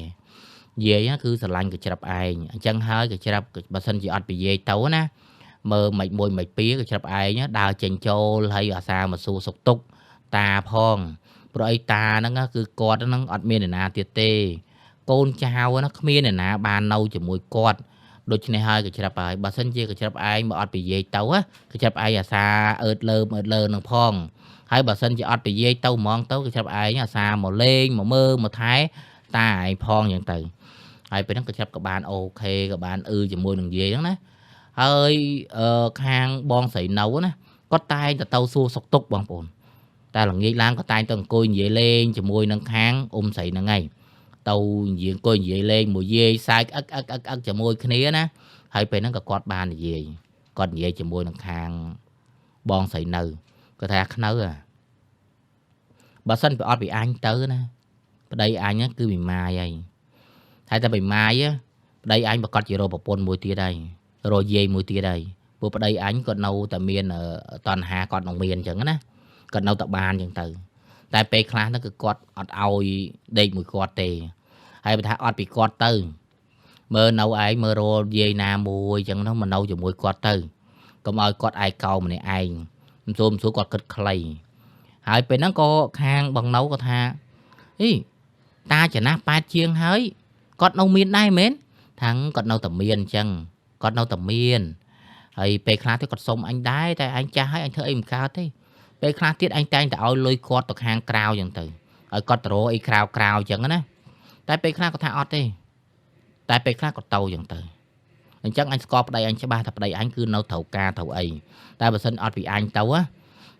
យាយគឺស្រឡាញ់កច្រឹបឯងអញ្ចឹងហើយកច្រឹបបើសិនជាអត់ពីយាយទៅណាមើលមិនមួយមិនពីរកច្រឹបឯងដើរចេញចូលហើយអាសាមកសួរសុខទុក្ខតាផងព្រោះអីតាហ្នឹងគឺគាត់ហ្នឹងអត់មានអ្នកណាទៀតទេកូនចៅណាគ្មានអ្នកណាបាននៅជាមួយគាត់ដូច្នេះហើយកច្រឹបហើយបើសិនជាកច្រឹបឯងមកអត់ពីយាយទៅកច្រឹបឯងអាសាអើតលើនឹងផងហើយបើសិនជាអត់ពីយាយទៅហ្មងទៅកច្រឹបឯងអាសាមកលេងមកមើលមកថែតាឯងផងអញ្ចឹងទៅហើយពេលហ្នឹងកច្រឹបក៏បានអូខេក៏បានអឺជាមួយនឹងយាយហ្នឹងណាហើយខាងបងស្រីនៅណាគាត់តែងទៅសួរសុខទុក្ខបងប្អូនតែល្ងាចឡើងក៏តែងទៅអង្គុយនិយាយលេងជាមួយនឹងខាងអ៊ំស្រីហ្នឹងឯងទៅនិយាយអង្គុយនិយាយលេងមួយយាយសើចអឹកអឹកអឹកអឹកជាមួយគ្នាណាហើយពេលហ្នឹងក៏គាត់បាននិយាយគាត់និយាយជាមួយនឹងខាងបងស្រីនៅគាត់ថាខ្នៅបើសិនពីអត់ពីអញទៅណាប្តីអញគឺមីម៉ាយហើយតែមីម៉ាយប្តីអញប្រកាសជារកប្រពន្ធមួយទៀតហើយរកយាយមួយទៀតហើយព្រោះប្តីអញគាត់នៅតែមានតណ្ហាគាត់នឹងមានអញ្ចឹងណាគាត់នៅតែបានអញ្ចឹងទៅតែពេលខ្លះហ្នឹងគឺគាត់អត់ឲ្យដេកមួយគាត់ទេហើយបើថាអត់ពីគាត់ទៅមើលនៅឯងមើលរលយាយណាមួយអញ្ចឹងនោះមកនៅជាមួយគាត់ទៅកុំឲ្យគាត់ឯកោម្នាក់ឯងមិនសួរគាត់គិតខ្លីហើយពេលហ្នឹងក៏ខាងបងនៅក៏ថាអីតាចំណាស់8ជាងហើយគាត់នៅមានដែរមែនថាគាត់នៅតែមានអញ្ចឹងគាត់នៅតែមានហើយពេលខ្លះទៀតគាត់សុំអញដែរតែអញចាស់ហើយអញធ្វើអីមិនកើតទេពេលខ្លះទៀតអញតែងតែឲ្យលុយគាត់ទៅខាងក្រៅអញ្ចឹងទៅឲ្យគាត់ទៅរកអីក្រៅអញ្ចឹងណាតែពេលខ្លះគាត់ថាអត់ទេតែពេលខ្លះគាត់ទៅអញ្ចឹងទៅអញ្ចឹងអញស្គាល់ប្តីអញច្បាស់ថាប្តីអញគឺនៅត្រូវការត្រូវអីតែបើសិនអត់ពីអញទៅ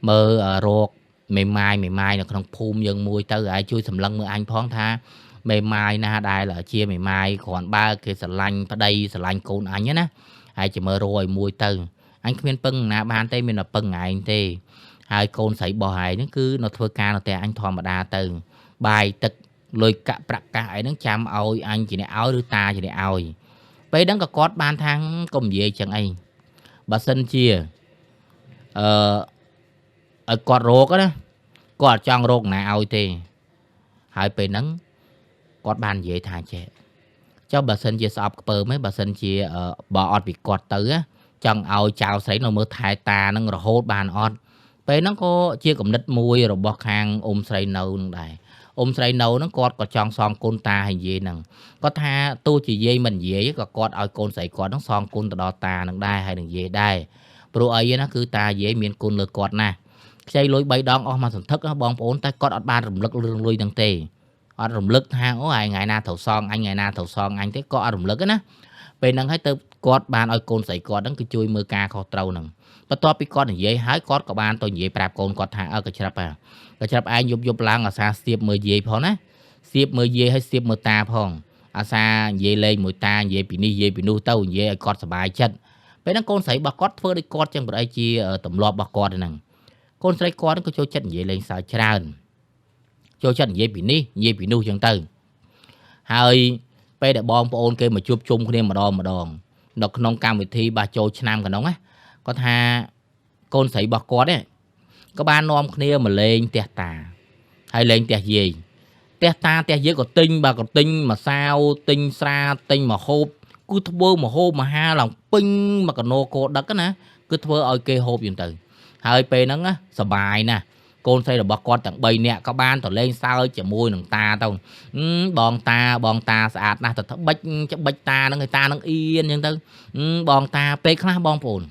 មើលរកមេម៉ាយនៅក្នុងភូមិយើងមួយទៅឲ្យជួយសម្លឹងមើលអញផងថាមេម៉ាយណាដែលជាមេម៉ាយគ្រាន់បើគេស្រឡាញ់ប្តីស្រឡាញ់កូនអញណាហើយជាមើលរកឲ្យមួយទៅអញគ្មានពឹងណាបានទេមានតែពឹងឯងទេហើយកូនស្រីរបស់ឯងហ្នឹងគឺនៅធ្វើការនៅផ្ទះអញធម្មតាទៅបាយទឹកលុយកាក់ប្រាក់កាសអីហ្នឹងចាំឲ្យអញជាអ្នកឲ្យឬតាជាអ្នកឲ្យពេលហ្នឹងក៏គាត់បានថាកុំនិយាយចឹងអីបើសិនជាឲ្យគាត់រកណាគាត់អត់ចង់រកណាឲ្យទេហើយពេលហ្នឹងគាត់បាននិយាយថាចេះចុះបើសិនជាស្អប់ខ្ពើមឯងបើសិនជាបើអត់ពីគាត់ទៅចង់ឲ្យចៅស្រីនៅមើលថែតានឹងរហូតបានអត់ពេលហ្នឹងក៏ជាគំនិតមួយរបស់ខាងអ៊ំស្រីនៅនឹងដែរអ៊ំស្រីនៅហ្នឹងគាត់ក៏ចង់សងគុណតាឲ្យយាយហ្នឹងគាត់ថាទោះជាយាយមិននិយាយក៏គាត់ឲ្យកូនស្រីគាត់ហ្នឹងសងគុណទៅដល់តានឹងដែរហើយនឹងយាយដែរព្រោះអីណាគឺតាយាយមានគុណលើគាត់ណាស់ ខ្ចីលុយ3ដងអស់មួយសន្ធឹកបងប្អូនតែគាត់អត់បានរំលឹករឿងលុយហ្នឹងទេអត់រំលឹកថាអូឯថ្ងៃណាត្រូវសងអញថ្ងៃណាត្រូវសងអញទេក៏អត់រំលឹកណាពេលហ្នឹងហើយទៅគាត់បានឲ្យកូនស្រីគាត់ហ្នឹងគឺជួយមើលការខុសត្រូវហ្នឹងបន្ទាប់ពីគាត់និយាយហើយគាត់ក៏បានទៅនិយាយប្រាប់កូនគាត់ថាអើកច្រាប់កច្រាប់ឯងយប់យប់ឡើងអាសាស្ទាបមើលយាយផងណាស្ទាបមើលយាយហើយស្ទាបមើលតាផងអាសានិយាយលេងមួយតានិយាយពីនេះនិយាយពីនោះទៅនិយាយឲ្យគាត់សប្បាយចិត្តពេលហ្នឹងកូនស្រីរបស់គាត់ធ្វើដូចគាត់ចឹងប្រអីជាទម្លាប់របស់គាត់ហ្នឹងកូនស្រីគាត់ក៏ចូលចិត្តនិយាយលេងសើចច្រើនចូលចិត្តនិយាយពីនេះនិយាយពីនោះចឹងទៅហើយពេលដែលបងប្អូនគេមកជួបជុំគ្នាម្ដងម្ដងនៅក្នុងកម្មវិធីបាសចូលឆ្នាំកណ្ដុងណាគាត់ថាកូនស្រីរបស់គាត់នេះក៏បាននាំគ្នាមកលេងផ្ទះតាហើយលេងផ្ទះយាយផ្ទះតាផ្ទះយាយក៏ទិញបាទក៏ទិញម្សៅទិញស្រាទិញម្ហូបគឺធ្វើម្ហូបមហាឡើងពេញមកកណោកោដឹកណាគឺធ្វើឲ្យគេហូបយ៉ាងទៅហើយពេលហ្នឹងណាសបាយណាស់កូនស្រីរបស់គាត់ទាំង3នាក់ក៏បានទៅលេងសើចជាមួយនឹងតាទៅបងតាបងតាស្អាតណាស់ទៅត្បិចច្បិចតាហ្នឹងឲ្យតាហ្នឹងអៀនអញ្ចឹងទៅបងតាពេលខ្លះបងប្អូន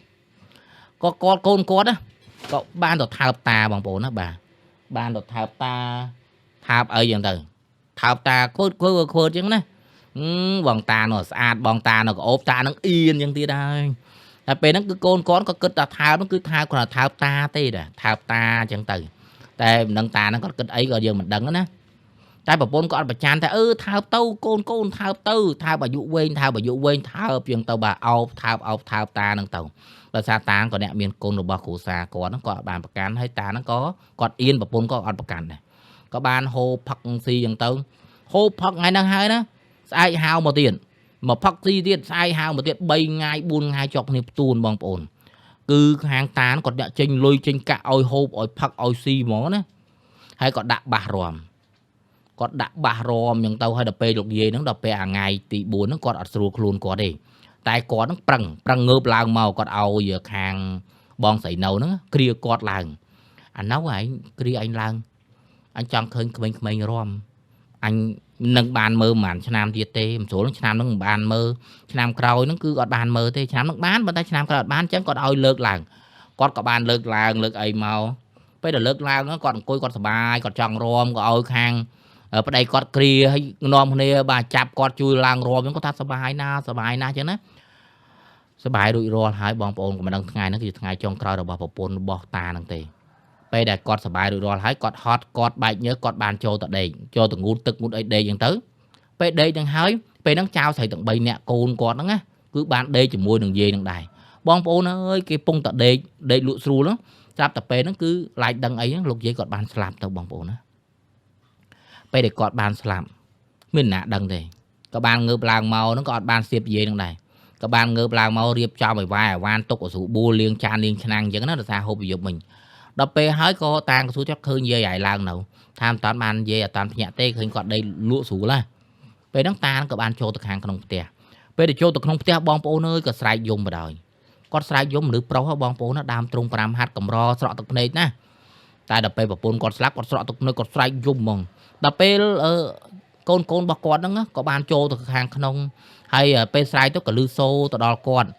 ក៏គាត់កូនគាត់ណាក៏បានទៅថើបតាបងប្អូនណាបាទបានទៅថើបតាថើបអីចឹងទៅថើបតាខូតខូតខូតចឹងណាបងតានោះស្អាតបងតានោះក៏អូបតានឹងអៀនចឹងទៀតហើយតែពេលហ្នឹងគឺកូនគាត់ក៏គិតថាថើបហ្នឹងគឺថើបគ្រាន់តែថើបតាទេដែរថើបតាចឹងទៅតែមិនដឹងតាហ្នឹងគាត់គិតអីក៏យើងមិនដឹងណាតែប្រពន្ធក៏អត់ប្រច័នថាអឺថើបទៅកូនកូនថើបទៅថើបអាយុវែងថើបអាយុវែងថើបជាងទៅបាទអោបថើបអោបថើបតាហ្នឹងទៅដោយសារតាក៏អ្នកមានគុណរបស់គ្រូសាគាត់ហ្នឹងក៏អត់បានប្រកាន់ហើយតាហ្នឹងក៏គាត់អៀនប្រពន្ធក៏អត់ប្រកាន់ដែរក៏បានហូបផឹកស៊ីចឹងទៅហូបផឹកថ្ងៃហ្នឹងហើយណាស្អែកហៅមកទៀតមកផឹកស៊ីទៀតស្អែកហៅមកទៀត3ថ្ងៃ4ថ្ងៃជាប់គ្នាផ្ទួនបងប្អូនគឺខាងតានគាត់អ្នកចេញលុយចេញកាក់ឲ្យហូបឲ្យផឹកឲ្យស៊ីហ្មងណាហើយក៏ដាក់បាសរំគាត់ដាក់បាសរំចឹងទៅហើយដល់ពេលលោកយាយហ្នឹងដល់ពេលអាថ្ងៃទី4ហ្នឹងគាត់អត់ស្រួលខ្លួនគាត់ទេតែគាត់ហ្នឹងប្រឹងងើបឡើងមកគាត់ឲ្យខាងបងស្រីនៅហ្នឹងគ្រាគាត់ឡើងអានៅឯងគ្រាឯងឡើងអញចង់ឃើញក្មេងៗរំអញនឹងបានមើលប្រហែលឆ្នាំទៀតទេមិនស្រួលឆ្នាំហ្នឹងមិនបានមើលឆ្នាំក្រោយហ្នឹងគឺអត់បានមើលទេឆ្នាំហ្នឹងបានប៉ុន្តែឆ្នាំក្រោយអត់បានអញ្ចឹងគាត់ឲ្យលើកឡើងគាត់ក៏បានលើកឡើងលើកអីមកពេលដែលលើកឡើងគាត់អង្គុយគាត់សប្បាយគាត់ចង់រំក៏ឲ្យខាងប្តីគាត់គ្រាឲ្យនាំគ្នាបាទចាប់គាត់ជួយឡើងរំហ្នឹងគាត់ថាសប្បាយណាសប្បាយណាស់អញ្ចឹងណាសប្បាយរួចរាល់ហើយបងប្អូនក៏មិនដឹងថ្ងៃហ្នឹងគឺជាថ្ងៃចុងក្រោយរបស់ប្រពន្ធរបស់តាហ្នឹងទេពេលដែលគាត់សប្បាយរួចរាល់ហើយគាត់ហត់គាត់បែកញើសគាត់បានចូលទៅដេកចូលទៅងូតទឹកងូតអីដេកអញ្ចឹងទៅពេលដេកហ្នឹងហើយពេលហ្នឹងចៅស្រីទាំង3នាក់កូនគាត់ហ្នឹងណាគឺបានដេកជាមួយនឹងយាយហ្នឹងដែរបងប្អូនអើយគេពងតែដេកដេកលក់ស្រួលហ្នឹងស្រាប់តែពេលហ្នឹងគឺឡាយដឹងអីហ្នឹងលោកយាយគាត់បានស្លាប់ទៅបងប្អូនណាពេលដែលគាត់បានស្លាប់មានអ្នកដឹងទេក៏បានងើបឡើងមកហ្នឹងក៏អត់បានសៀបយាយហ្នឹងដែរក៏បានងើបឡើងមករៀបចំឲ្យវាយឲ្យវ៉ានទុកឲ្យស្រួលបួលលាងចានលាងឆ្នាំងអញ្ចឹងណាដោយសារហូបយប់មិញដល់ពេលហើយក៏តាក៏សួរចាប់ឃើញយាយឲ្យឡើងនៅថាមិនតាន់បានយាយអត់តាន់ភ្ញាក់ទេឃើញគាត់ដេកលក់ស្រួលណាពេលហ្នឹងតាក៏បានចូលទៅខាងក្នុងផ្ទះពេលដែលចូលទៅក្នុងផ្ទះបងប្អូនអើយក៏ស្រែកយំបណ្ដោយគាត់ស្រែកយំមនុស្សប្រុសហ៎បងប្អូនណាដើមទ្រូង5ហាត់កម្រស្រក់ទឹកភ្នែកណាតែដល់ពេលប្រពន្ធគាត់ស្លាប់គាត់ស្រក់ទឹកភ្នែកគាត់ស្រែកយំហ្មងដល់ពេលកូនរបស់គាត់ហ្នឹងក៏បានចូលទៅខាងក្នុងហើយពេលស្រែកទៅក៏លឺសូរទៅដល់គាត់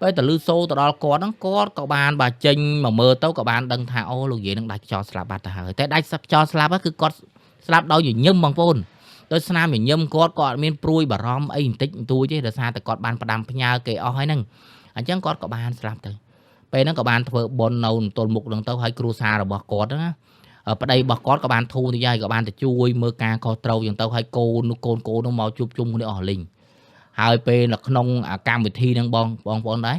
ពេលទៅលឺសូរទៅដល់គាត់ហ្នឹងគាត់ក៏បានបាទចេញមកមើលទៅក៏បានដឹងថាអូលោកយាយនឹងដាច់ខ្យល់ស្លាប់បាត់ទៅហើយតែដាច់ខ្យល់ស្លាប់គឺគាត់ស្លាប់ដោយញញឹមបងប្អូនដោយស្នាមញញឹមគាត់ក៏អត់មានព្រួយបារម្ភអីបន្តិចបន្តួចទេដោយសារតែគាត់បានផ្ដាំផ្ញើគេអស់ហើយហ្នឹងអញ្ចឹងគាត់ក៏បានស្លាប់ទៅពេលហ្នឹងក៏បានធ្វើបុណ្យនៅទល់មុខហ្នឹងទៅហើយគ្រួសាររបស់គាត់ហ្នឹងណាប្តីរបស់គាត់ក៏បានធូរទៅហើយក៏បានទៅជួយមើលការខុសត្រូវយ៉ាងទៅហើយកូននោះកូននោះមកជួបជុំគ្នាអស់លីងហើយពេលនៅក្នុងកម្មវិធីហ្នឹងបងប្អូនដែរ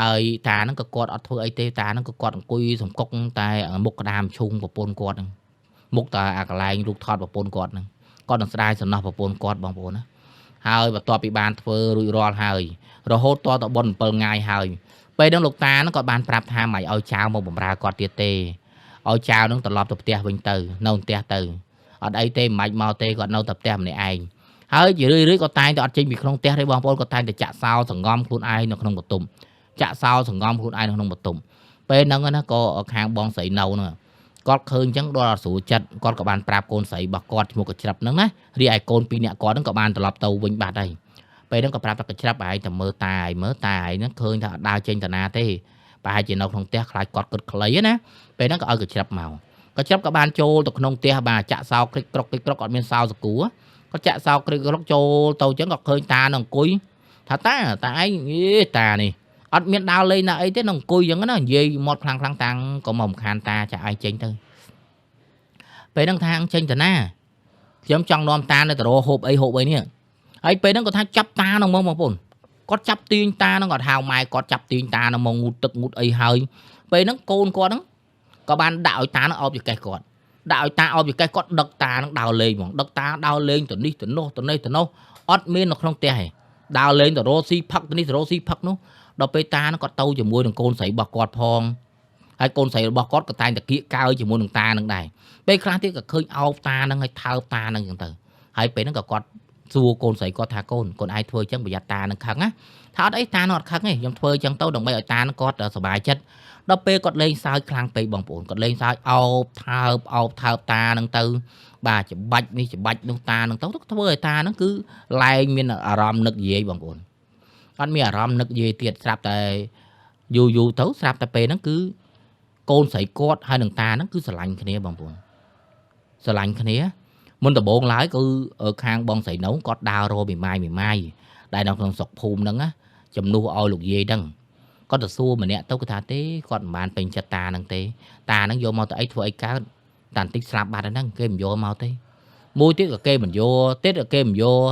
ហើយតាហ្នឹងក៏គាត់អត់ធ្វើអីទេតាហ្នឹងក៏គាត់អង្គុយសំកុកតែមុខក្តាមឈុងប្រពន្ធគាត់ហ្នឹងមុខតែអាកន្លែងរូបថតប្រពន្ធគាត់ហ្នឹងគាត់នឹងស្ដាយសំណោះប្រពន្ធគាត់បងប្អូនណាហើយបន្ទាប់ពីបានធ្វើរួចរាល់ហើយរហូតតទៅបុណ្យ7ថ្ងៃហើយពេលហ្នឹងលោកតាហ្នឹងក៏បានប្រាប់ថាមិនឲ្យចៅមកបម្រើគាត់ទៀតទេឲ្យចៅហ្នឹងត្រឡប់ទៅផ្ទះវិញទៅនៅផ្ទះទៅអត់អីទេមិនបាច់មកទេគាត់នៅតែផ្ទះម្នាក់ឯងហើយជារឿយៗក៏តែងតែអត់ចេញពីក្នុងផ្ទះទេបងប្អូនក៏តែងតែចាក់សោសង្ងំខ្លួនឯងនៅក្នុងបន្ទប់ចាក់សោសង្ងំខ្លួនឯងនៅក្នុងបន្ទប់ពេលហ្នឹងណាក៏ខាងបងស្រីនៅហ្នឹងគាត់ឃើញអញ្ចឹងដល់អត់ស្រួលចិត្តគាត់ក៏បានប្រាប់កូនស្រីរបស់គាត់ឈ្មោះកច្រាប់ហ្នឹងណារីឯកូនពីរនាក់គាត់ហ្នឹងក៏បានត្រឡប់ទៅវិញបាត់ហើយពេលហ្នឹងក៏ប្រាប់ថាកច្រាប់ឯងតែមើលតាឯងមើលតាឯងហ្នឹងឃើញថាអត់ដើរចេញតាណាទេ ប្រហែលជានៅក្នុងផ្ទះខ្លាចគាត់គិតខ្លីណាពេលហ្នឹងក៏ឲ្យកញ្ច្រឹបមកកញ្ច្រឹបក៏បានចូលទៅក្នុងផ្ទះបាទចាក់សោគ្រិចក្រុកគ្រិចក្រុកអត់មានសោសគួគាត់ចាក់សោគ្រិចក្រុកចូលទៅអញ្ចឹងក៏ឃើញតានឹងអង្គុយថាតាតាឯងយេតានេះអត់មានដើរលេងណាអីទេនឹងអង្គុយអញ្ចឹងណានិយាយមាត់ខ្លាំងខ្លាំងតាំងក៏មករំខានតាចាក់ឯងចេញទៅពេលហ្នឹងថាចេញទៅណាខ្ញុំចង់នាំតានៅទៅរកហូបអីហូបអីនេះហើយពេលហ្នឹងគាត់ថាចាប់តានឹងមកបងប្អូនគាត់ចាប់ទាញតានឹងគាត់ហៅម៉ែគាត់ចាប់ទាញតានឹងមកងូតទឹកងូតអីហើយពេលហ្នឹងកូនគាត់ហ្នឹងក៏បានដាក់ឲ្យតានឹងអោបចង្កេះគាត់ដាក់ឲ្យតាអោបចង្កេះគាត់ដឹកតានឹងដើរលេងហ្មងដឹកតាដើរលេងទៅនេះទៅនោះទៅនេះទៅនោះអត់មាននៅក្នុងផ្ទះទេដើរលេងទៅរកស៊ីផឹកទៅនេះទៅរកស៊ីផឹកនោះដល់ពេលតានឹងគាត់ទៅជាមួយនឹងកូនស្រីរបស់គាត់ផងហើយកូនស្រីរបស់គាត់ក៏តែងតែគៀកកើជាមួយនឹងតានឹងដែរពេលខ្លះទៀតក៏ឃើញអោបតានឹងឲ្យថើបតានឹងអញ្ចឹងទៅហើយពេលហ្នឹងក៏គាត់សួរកូនស្រីគាត់ថាកូនកូនឯងធ្វើអញ្ចឹងប្រយ័ត្នតានឹងខឹងណាថាអត់អីតានឹងអត់ខឹងទេខ្ញុំធ្វើអញ្ចឹងទៅដើម្បីឲ្យតានឹងគាត់សប្បាយចិត្តដល់ពេលគាត់លេងសើចខ្លាំងពេកបងប្អូនគាត់លេងសើចអោបថើបអោបថើបតានឹងទៅបាទច្បាច់នេះច្បាច់នោះតានឹងទៅធ្វើឲ្យតានឹងគឺលែងមានអារម្មណ៍នឹកយាយបងប្អូនអត់មានអារម្មណ៍នឹកយាយទៀតស្រាប់តែយូរយូរទៅស្រាប់តែពេលហ្នឹងគឺកូនស្រីគាត់ហើយនឹងតាហ្នឹងគឺស្រឡាញ់គ្នាបងប្អូនស្រឡាញ់គ្នាមុនដំបូងឡើយគឺខាងបងស្រីនៅគាត់ដើររកមីម៉ាយមីម៉ាយដែលនៅក្នុងស្រុកភូមិហ្នឹងណាជំនួសឲ្យលោកយាយហ្នឹងគាត់ទៅសួរម្នាក់ទៅគាត់ថាទេគាត់មិនបានពេញចិត្តតាហ្នឹងទេតាហ្នឹងយកមកទៅអីធ្វើអីកើតតាបន្តិចស្លាប់បាត់ហ្នឹងគេមិនយកមកទេមួយទៀតក៏គេមិនយកទៀតក៏គេមិនយក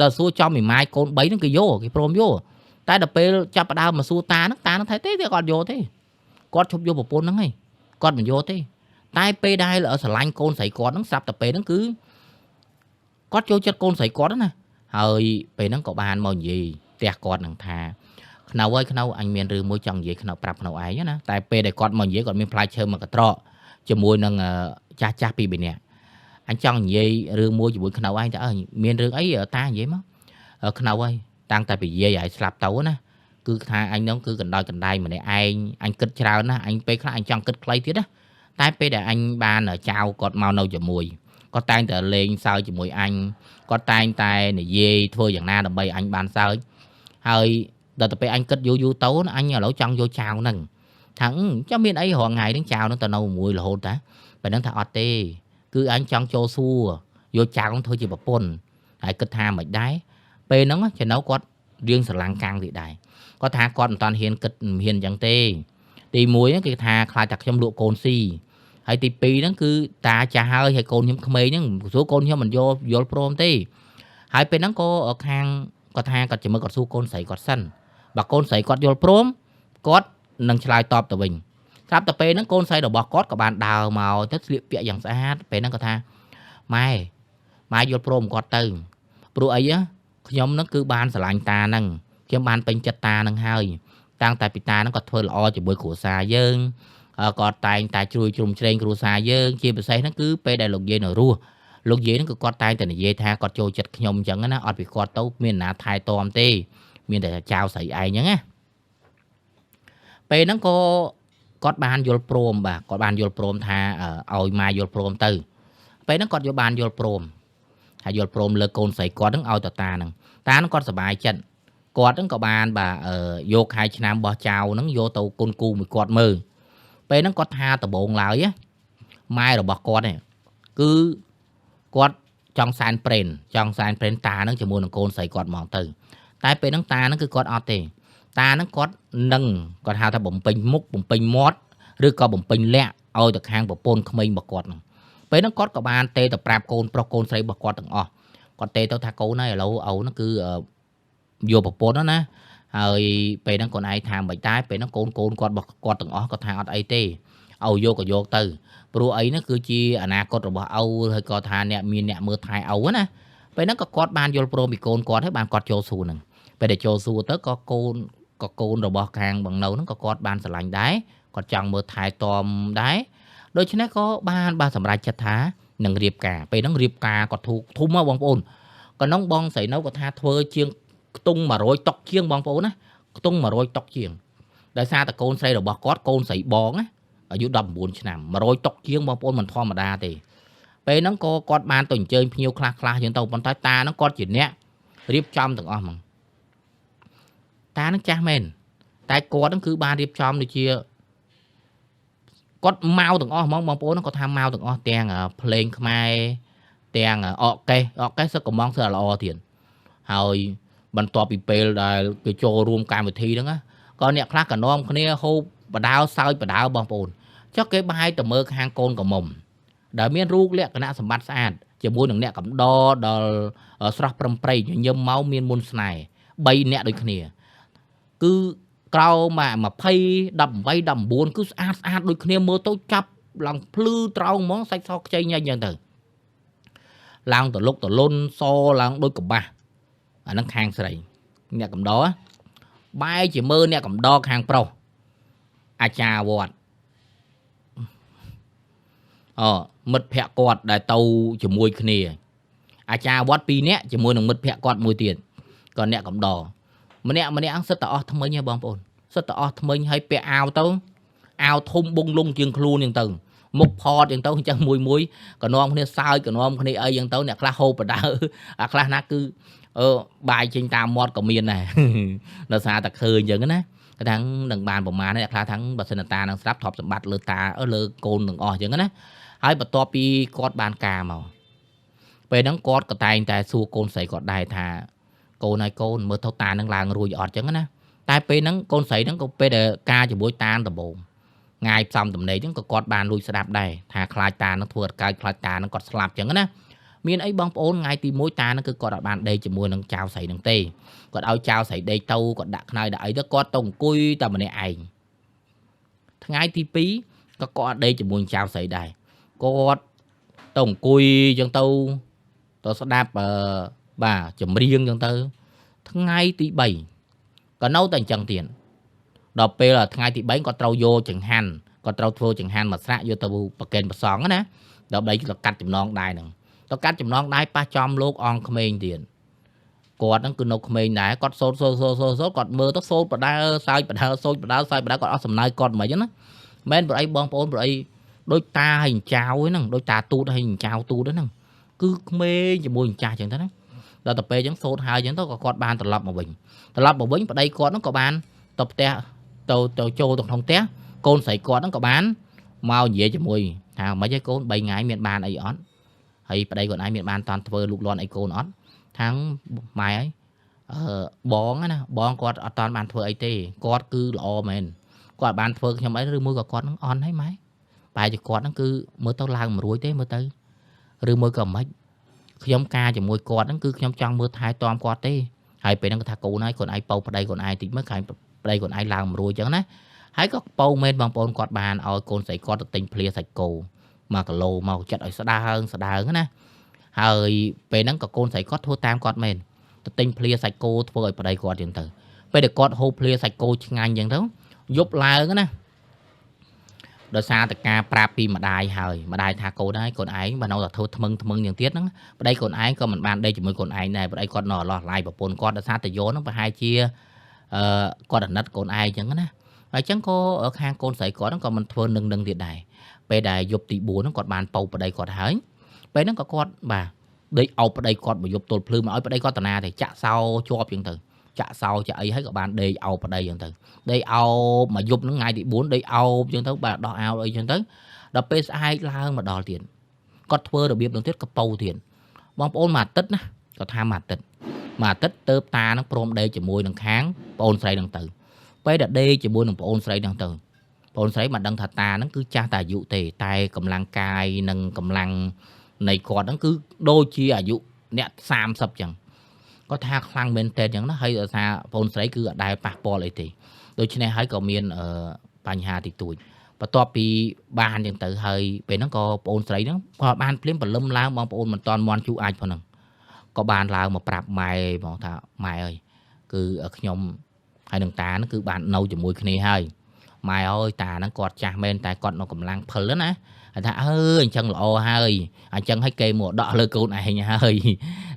ដល់សួរចំមីម៉ាយកូន3ហ្នឹងគេយកគេព្រមយកតែដល់ពេលចាប់ផ្ដើមមកសួរតាហ្នឹងតាហ្នឹងថាទេគាត់យកទេគាត់ឈប់យកប្រពន្ធហ្នឹងឯងគាត់មិនយកទេតែពេលដែលស្រឡាញ់កូនស្រីគាត់ហ្នឹងស្រាប់តែពេលហ្នឹងគឺគាត់ចូលចិត្តកូនស្រីគាត់ណាហើយពេលហ្នឹងក៏បានមកនិយាយផ្ទះគាត់នឹងថាខ្នៅហើយខ្នៅអញមានរឿងមួយចង់និយាយខ្នៅប្រាប់ខ្នៅឯងណាតែពេលដែលគាត់មកនិយាយគាត់មានផ្លែឈើមួយកត្រកជាមួយនឹងចាស់ចាស់ពីរនាក់អញចង់និយាយរឿងមួយជាមួយខ្នៅឯងតើមានរឿងអីតានិយាយមកខ្នៅហើយតាំងតែពីយាយឲ្យស្លាប់ទៅណាគឺថាអញហ្នឹងគឺកណ្ដោយកណ្ដែងម្នាក់ឯងអញគិតច្រើនណាអញពេលខ្លះអញចង់គិតខ្លីទៀតណាតែពេលដែលអញបានចៅគាត់មកនៅជាមួយគាត់តែងតែលេងសើចជាមួយអញគាត់តែងតែនិយាយធ្វើយ៉ាងណាដើម្បីអញបានសើចហើយដល់ទៅពេលអញគិតយូរយូរទៅអញឥឡូវចង់យកចៅហ្នឹងថាចាំមានអីរាល់ថ្ងៃហ្នឹងចៅហ្នឹងទៅនៅមួយរហូតតាបើហ្នឹងថាអត់ទេគឺអញចង់ចូលសួរយកចៅហ្នឹងធ្វើជាប្រពន្ធហើយគិតថាមិនដែរពេលហ្នឹងចំណៅគាត់រៀងស្រឡាំងកាំងទៀតដែរគាត់ថាគាត់មិនតាន់ហ៊ានគិតមិនហ៊ានអញ្ចឹងទេទី1គេថាខ្លាចតែខ្ញុំលក់កូនស៊ីហើយទី2ហ្នឹងគឺតាចាស់ហើយហើយកូនខ្ញុំក្មេងហ្នឹងសួរកូនខ្ញុំមិនយកយល់ព្រមទេហើយពេលហ្នឹងក៏ខាងគាត់ថាគាត់ជំរឿគាត់សួរកូនស្រីគាត់សិនបើកូនស្រីគាត់យល់ព្រមគាត់នឹងឆ្លើយតបទៅវិញស្រាប់តែពេលហ្នឹងកូនស្រីរបស់គាត់ក៏បានដើរមកទៅស្លៀកពាក់យ៉ាងស្អាតពេលហ្នឹងគាត់ថាម៉ែម៉ែយល់ព្រមគាត់ទៅព្រោះអីខ្ញុំហ្នឹងគឺបានស្រឡាញ់តាហ្នឹងខ្ញុំបានពេញចិត្តតាហ្នឹងហើយតាំងតែពីតាហ្នឹងគាត់ធ្វើល្អជាមួយគ្រួសារយើងគាត់តែងតែជួយជ្រោមជ្រែងគ្រួសារយើងជាពិសេសហ្នឹងគឺពេលដែលលោកយាយនៅរស់លោកយាយហ្នឹងគឺគាត់តែងតែនិយាយថាគាត់ចូលចិត្តខ្ញុំអញ្ចឹងណាអត់ពីគាត់ទៅមានណាថែទាំទេមានតែចៅស្រីឯងអញ្ចឹងណាពេលហ្នឹងក៏គាត់បានយល់ព្រមបាទគាត់បានយល់ព្រមថាឲ្យម៉ែយល់ព្រមទៅពេលហ្នឹងគាត់យកបានយល់ព្រមថាយល់ព្រមលើកូនស្រីគាត់ហ្នឹងឲ្យតតាហ្នឹងតាហ្នឹងគាត់សប្បាយចិត្តគាត់ហ្នឹងក៏បានបាទយកខែឆ្នាំរបស់ចៅហ្នឹងយកទៅគុណគូមួយគាត់មើលពេលហ្នឹងគាត់ថាដំបងឡើយម៉ែរបស់គាត់នេះគឺគាត់ចង់សែនព្រេនចង់សែនព្រេនតាហ្នឹងជាមួយនឹងកូនស្រីគាត់ហ្មងទៅតែពេលហ្នឹងតាហ្នឹងគឺគាត់អត់ទេតាហ្នឹងគាត់នឹងគាត់ហៅថាបំពេញមុខបំពេញមាត់ឬក៏បំពេញលក្ខឲ្យទៅខាងប្រពន្ធក្មេងរបស់គាត់ហ្នឹងពេលហ្នឹងគាត់ក៏បានទេទៅប្រាប់កូនប្រុសកូនស្រីរបស់គាត់ទាំងអស់គាត់ទេទៅថាកូនហើយឥឡូវអូនហ្នឹងគឺយកប្រពន្ធណាហើយពេលហ្នឹងកូនឯងថាមិនដែរពេលហ្នឹងកូនគាត់របស់គាត់ទាំងអស់គាត់ថាអត់អីទេឲ្យយកក៏យកទៅព្រោះអីហ្នឹងគឺជាអនាគតរបស់ឪហើយក៏ថាអ្នកមានអ្នកមើលថែឪណាពេលហ្នឹងក៏គាត់បានយល់ព្រមពីកូនគាត់ហើយបានគាត់ចូលសួរហ្នឹងពេលដែលចូលសួរទៅក៏កូនរបស់ខាងបងនៅហ្នឹងក៏គាត់បានស្រឡាញ់ដែរគាត់ចង់មើលថែទាំដែរដូច្នេះក៏បានសម្រេចចិត្តថានឹងរៀបការពេលហ្នឹងរៀបការគាត់ធំហ៎បងប្អូនកណ្ដុងបងស្រីនៅគាត់ថាធ្វើជាងខ្ទង់100តុកជាងបងប្អូនណាខ្ទង់100តុកជាងដោយសារតែកូនស្រីរបស់គាត់កូនស្រីបងណាអាយុ19ឆ្នាំ100តុកជាងបងប្អូនមិនធម្មតាទេពេលហ្នឹងក៏គាត់បានទៅអញ្ជើញភ្ញៀវខ្លះខ្លះជាងទៅប៉ុន្តែតាហ្នឹងគាត់ជាអ្នករៀបចំទាំងអស់ហ្មងតាហ្នឹងចាស់មែន តែគាត់ហ្នឹងគឺបានរៀបចំដូចជាគាត់មកទាំងអស់ហ្មងបងប្អូនគាត់ថាមកទាំងអស់ទាំងភ្លេងខ្មែរទាំងអកកេះអកកេះសឹកកំងសឹកល្អទៀតហើយបន្ទាប់ពីពេលដែលគេចូលរួមកម្មវិធីហ្នឹងក៏អ្នកខ្លះក៏នាំគ្នាហូបបដាវសើចបដាវបងប្អូនចុះគេបាយទៅមើលខាងកូនកំមុំដែលមានរូបលក្ខណៈសម្បត្តិស្អាតជាមួយនឹងអ្នកកំដរដល់ស្រស់ប្រំប្រៃញញឹមមកមានមុនស្នេហ៍3នាក់ដូចគ្នាគឺក្រោម20 18 19គឺស្អាតស្អាតដូចគ្នាមើលទៅចាប់ឡើងភ្លឺត្រោងហ្មងសាច់សខ្ចីញ៉ាញ់ចឹងទៅឡើងតលុកតលុនសឡើងដូចកបាសអាហ្នឹងខាងស្រីអ្នកកំដរបែរជាមើលអ្នកកំដរខាងប្រុសអាចារ្យវត្តអូមិត្តភ័ក្ដិគាត់ដែលទៅជាមួយគ្នាអាចារ្យវត្ត2នាក់ជាមួយនឹងមិត្តភ័ក្ដិគាត់មួយទៀតក៏អ្នកកំដរម្នាក់ម្នាក់សិតតែអស់ថ្មិញហ៎បងប្អូនសិតតែអស់ថ្មិញហើយពាក់អាវទៅអាវធំបុងលងជាងខ្លួនចឹងទៅមុខផតចឹងទៅអញ្ចឹងមួយមួយក៏នាំគ្នាសើចក៏នាំគ្នាអីចឹងទៅអ្នកខ្លះហូបបដើអាខ្លះណាគឺបាយចេញតាមមាត់ក៏មានដែរដោយសារតែឃើញចឹងណាគាត់ថានឹងបានប្រមាណអ្នកខ្លះថាបើសិនតានឹងស្រាប់ទ្រព្យសម្បត្តិលើតាលើកូនទាំងអស់ចឹងណាហើយបន្ទាប់ពីគាត់បានការមកពេលហ្នឹងគាត់ក៏តែងតែសួរកូនស្រីគាត់ដែរថាកូនហើយកូនមើលទៅតានឹងឡើងរួចអត់ចឹងណាតែពេលហ្នឹងកូនស្រីហ្នឹងក៏ពេលដែលការជាមួយតាដំបូងងាយផ្សំតំណែងហ្នឹងក៏គាត់បានលួចស្ដាប់ដែរថាខ្លាចតានឹងធ្វើអត់កើតខ្លាចតានឹងគាត់ស្លាប់ចឹងណាមានអីបងប្អូនថ្ងៃទី1តានឹងគឺគាត់អត់បានដេកជាមួយនឹងចៅស្រីនឹងទេគាត់ឲ្យចៅស្រីដេកទៅគាត់ដាក់ខ្នើយដាក់អីទៅគាត់ទៅអង្គុយតែម្នាក់ឯងថ្ងៃទី2ក៏គាត់អត់ដេកជាមួយចៅស្រីដែរគាត់ទៅអង្គុយចឹងទៅទៅស្ដាប់បាទចម្រៀងចឹងទៅថ្ងៃទី3ក៏នៅតែអញ្ចឹងទៀតដល់ពេលថ្ងៃទី3គាត់ត្រូវយកចង្ហាន់គាត់ត្រូវធ្វើចង្ហាន់មួយស្រាក់យកទៅប្រគេនព្រះសង្ឃណាដើម្បីទៅកាត់ចំណងដៃហ្នឹងទៅកាត់ចំណងដៃប៉ះចំលោកអង្គក្មេងទៀតគាត់ហ្នឹងគឺនៅក្មេងដែរគាត់សូត្រសូត្រសូត្រសូត្រសូត្រគាត់មើលទៅសូត្របដើសើចបដើសូត្របដើសើចបដើគាត់អស់សំណើចគាត់មិនហ្នឹងណាមែនប្រអីបងប្អូនប្រអីដូចតាហើយចៅហ្នឹងដូចតាទូតហើយចៅទូតហ្នឹងគឺក្មេងជាមួយចាស់ចឹងទៅណាដល់ទៅពេលចឹងសូត្រហើយចឹងទៅក៏គាត់បានត្រឡប់មកវិញត្រឡប់មកវិញប្តីគាត់ហ្នឹងក៏បានទៅផ្ទះទៅចូលទៅក្នុងផ្ទះកូនស្រីគាត់ហ្នឹងក៏បានមកនិយាយជាមួយថាមិនហីកូន3ថ្ងៃមានបានអីអត់ហើយប្តីគាត់ឯងមានបានតាន់ធ្វើលូកលាន់អីកូនអត់ថាងម៉ែហើយបងណាបងគាត់អត់តាន់បានធ្វើអីទេគាត់គឺល្អមែនគាត់បានធ្វើខ្ញុំអីឬមួយក៏គាត់ហ្នឹងអន់ហើយម៉ែបែរជាគាត់ហ្នឹងគឺមើលទៅឡើងមិនរួចទេមើលទៅឬមួយក៏មិនខ្ញុំការជាមួយគាត់ហ្នឹងគឺខ្ញុំចង់មើលថែទាំគាត់ទេហើយពេលហ្នឹងគាត់ថាកូនហើយកូនឯងប៉ោប្តីកូនឯងតិចមើលខាងប្តីកូនឯងឡើងមិនរួចចឹងណាហើយក៏ប៉ោមែនបងប្អូនគាត់បានឲ្យកូនស្រីគាត់ទៅទិញភ្លាសាច់គោ1គីឡូមកចិត្តឲ្យស្ដើងស្ដើងណាហើយពេលហ្នឹងក៏កូនស្រីគាត់ធ្វើតាមគាត់មែនទៅទិញភ្លាសាច់គោធ្វើឲ្យប្តីគាត់ចឹងទៅពេលដែលគាត់ហូបភ្លាសាច់គោឆ្ងាញ់ចឹងទៅយប់ឡើងណាដោយសារតែការប្រាប់ពីម្ដាយហើយម្ដាយថាកូនហើយកូនឯងបើនៅតែធ្វើថ្មឹងថ្មឹងយ៉ាងទៀតហ្នឹងប្តីកូនឯងក៏មិនបានដេកជាមួយកូនឯងដែរប្តីគាត់នៅអឡោះឡាយប្រពន្ធគាត់ដោយសារតែយោហ្នឹងប្រហែលជាគាត់អាណិតកូនឯងចឹងណាហើយចឹងក៏ខាងកូនស្រីគាត់ហ្នឹងក៏មិនធ្វើនឹងនឹងទៀតដែរពេលដែលយប់ទី4ហ្នឹងគាត់បានប៉ោប្តីគាត់ហើយពេលហ្នឹងក៏គាត់បាទដេកអោបប្តីគាត់មកយប់ទល់ភ្លឺមកឲ្យប្តីគាត់តាណាទេចាក់សោជាប់ចឹងទៅចាក់សោចាក់អីហើយក៏បានដេកអោបប្តីចឹងទៅដេកអោបមកយប់ហ្នឹងថ្ងៃទី4ដេកអោបចឹងទៅបាទដោះអាវអីចឹងទៅដល់ពេលស្អែកឡើងមកដល់ទៀតគាត់ធ្វើរបៀបហ្នឹងទៀតកប៉ូទៀតបងប្អូនមួយអាទិត្យណាគាត់ថាមួយអាទិត្យមួយអាទិត្យទៅតាហ្នឹងព្រមដេកជាមួយនឹងខាងប្អូនស្រីហ្នឹងទៅពេលដែលដេកជាមួយនឹងប្អូនស្រីហ្នឹងទៅប្អូនស្រីមិនដឹងថាតាហ្នឹងគឺចាស់តែអាយុទេតែកម្លាំងកាយនិងកម្លាំងនៃគាត់ហ្នឹងគឺដូចជាអាយុអ្នក30ចឹងគាត់ថាខ្លាំងមែនតើចឹងណាហើយដោយសារប្អូនស្រីគឺអត់ដែលប៉ះពាល់អីទេដូច្នេះហើយក៏មានបញ្ហាតិចតួចបន្ទាប់ពីបានចឹងទៅហើយពេលហ្នឹងក៏ប្អូនស្រីហ្នឹងគាត់បានភ្លាមព្រលឹមឡើងបងប្អូនមិនតាន់មន់ជូអាចផងហ្នឹងក៏បានឡើងមកប្រាប់ម៉ែបងថាម៉ែអើយគឺខ្ញុំហើយនឹងតាហ្នឹងគឺបាននៅជាមួយគ្នាហើយម៉ែអើយតាហ្នឹងគាត់ចាស់មែនតែគាត់នៅកម្លាំងពិលណាហើយថាអើអញ្ចឹងល្អហើយអញ្ចឹងឲ្យគេមកដកលើកូនឯងហើយ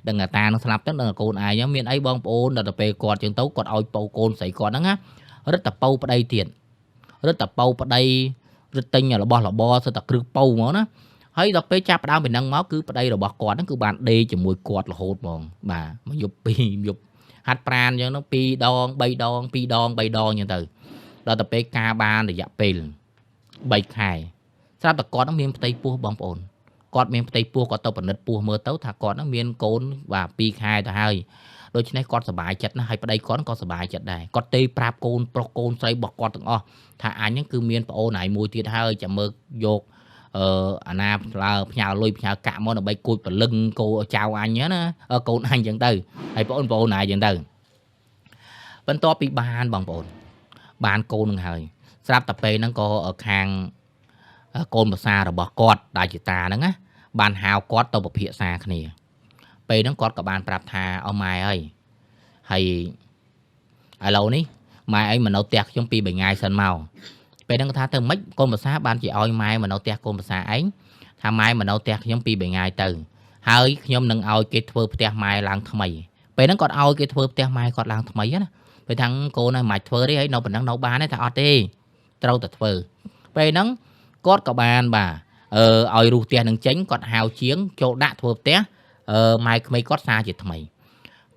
ដឹងថាតានឹងស្លាប់ទៅដឹងថាកូនឯងមានអីបងប្អូនដល់ទៅពេលគាត់ចឹងទៅគាត់ឲ្យប៉ោកូនស្រីគាត់ហ្នឹងណារឹតតែប៉ោប្តីទៀតរឹតតែប៉ោប្តីរឹតទិញរបស់របរសិតតែគ្រឹះប៉ោហ្មងណាហើយដល់ពេលចាប់ដើមពីហ្នឹងមកគឺប្តីរបស់គាត់ហ្នឹងគឺបានដេកជាមួយគាត់រហូតហ្មងបាទមួយយប់ពីរយប់ហាត់ប្រានអញ្ចឹងហ្នឹង2ដង3ដង2ដង3ដងអញ្ចឹងទៅ ដល់ទៅពេលការបានរយៈពេល3ខែស្រាប់តែគាត់នឹងមានផ្ទៃពោះបងប្អូនគាត់មានផ្ទៃពោះគាត់ទៅពិនិត្យពោះមើលទៅថាគាត់នឹងមានកូនបាទ2ខែទៅហើយដូច្នេះគាត់សប្បាយចិត្តណាស់ហើយប្តីគាត់ក៏សប្បាយចិត្តដែរគាត់ទេប្រាប់កូនប្រុសកូនស្រីរបស់គាត់ទាំងអស់ថាអញហ្នឹងគឺមានប្អូនឯងមួយទៀតហើយចាំមើលយកអាណាផ្ញើលុយផ្ញើកាក់មកដើម្បីគួចព្រលឹងកូចៅអញណាកូនអញចឹងទៅហើយប្អូនឯងចឹងទៅបន្ទាប់ពីបានបងប្អូនបានកូននឹងហើយស្រាប់តែពេលហ្នឹងក៏ខាងកូនប្រសារបស់គាត់ដែលជាតាហ្នឹងណាបានហៅគាត់ទៅពិភាក្សាគ្នាពេលហ្នឹងគាត់ក៏បានប្រាប់ថាអស់ម៉ែអើយហើយឥឡូវនេះម៉ែអីមកនៅផ្ទះខ្ញុំ2 3ថ្ងៃសិនមកពេលហ្នឹងគាត់ថាទៅម៉េចកូនប្រសាបានជាឲ្យម៉ែមកនៅផ្ទះកូនប្រសាឯងថាម៉ែមកនៅផ្ទះខ្ញុំ2 3ថ្ងៃទៅហើយខ្ញុំនឹងឲ្យគេធ្វើផ្ទះម៉ែឡើងថ្មីពេលហ្នឹងគាត់ឲ្យគេធ្វើផ្ទះម៉ែគាត់ឡើងថ្មីណាពេលថាកូនឲ្យមិនធ្វើទេហើយនៅប៉ុណ្ណឹងនៅបានទេថាអត់ទេត្រូវតែធ្វើពេលហ្នឹងគាត់ក៏បានបាទឲ្យរុះផ្ទះនឹងចេញគាត់ហៅជាងចូលដាក់ធ្វើផ្ទះម៉ែក្មេកគាត់សាជាថ្មី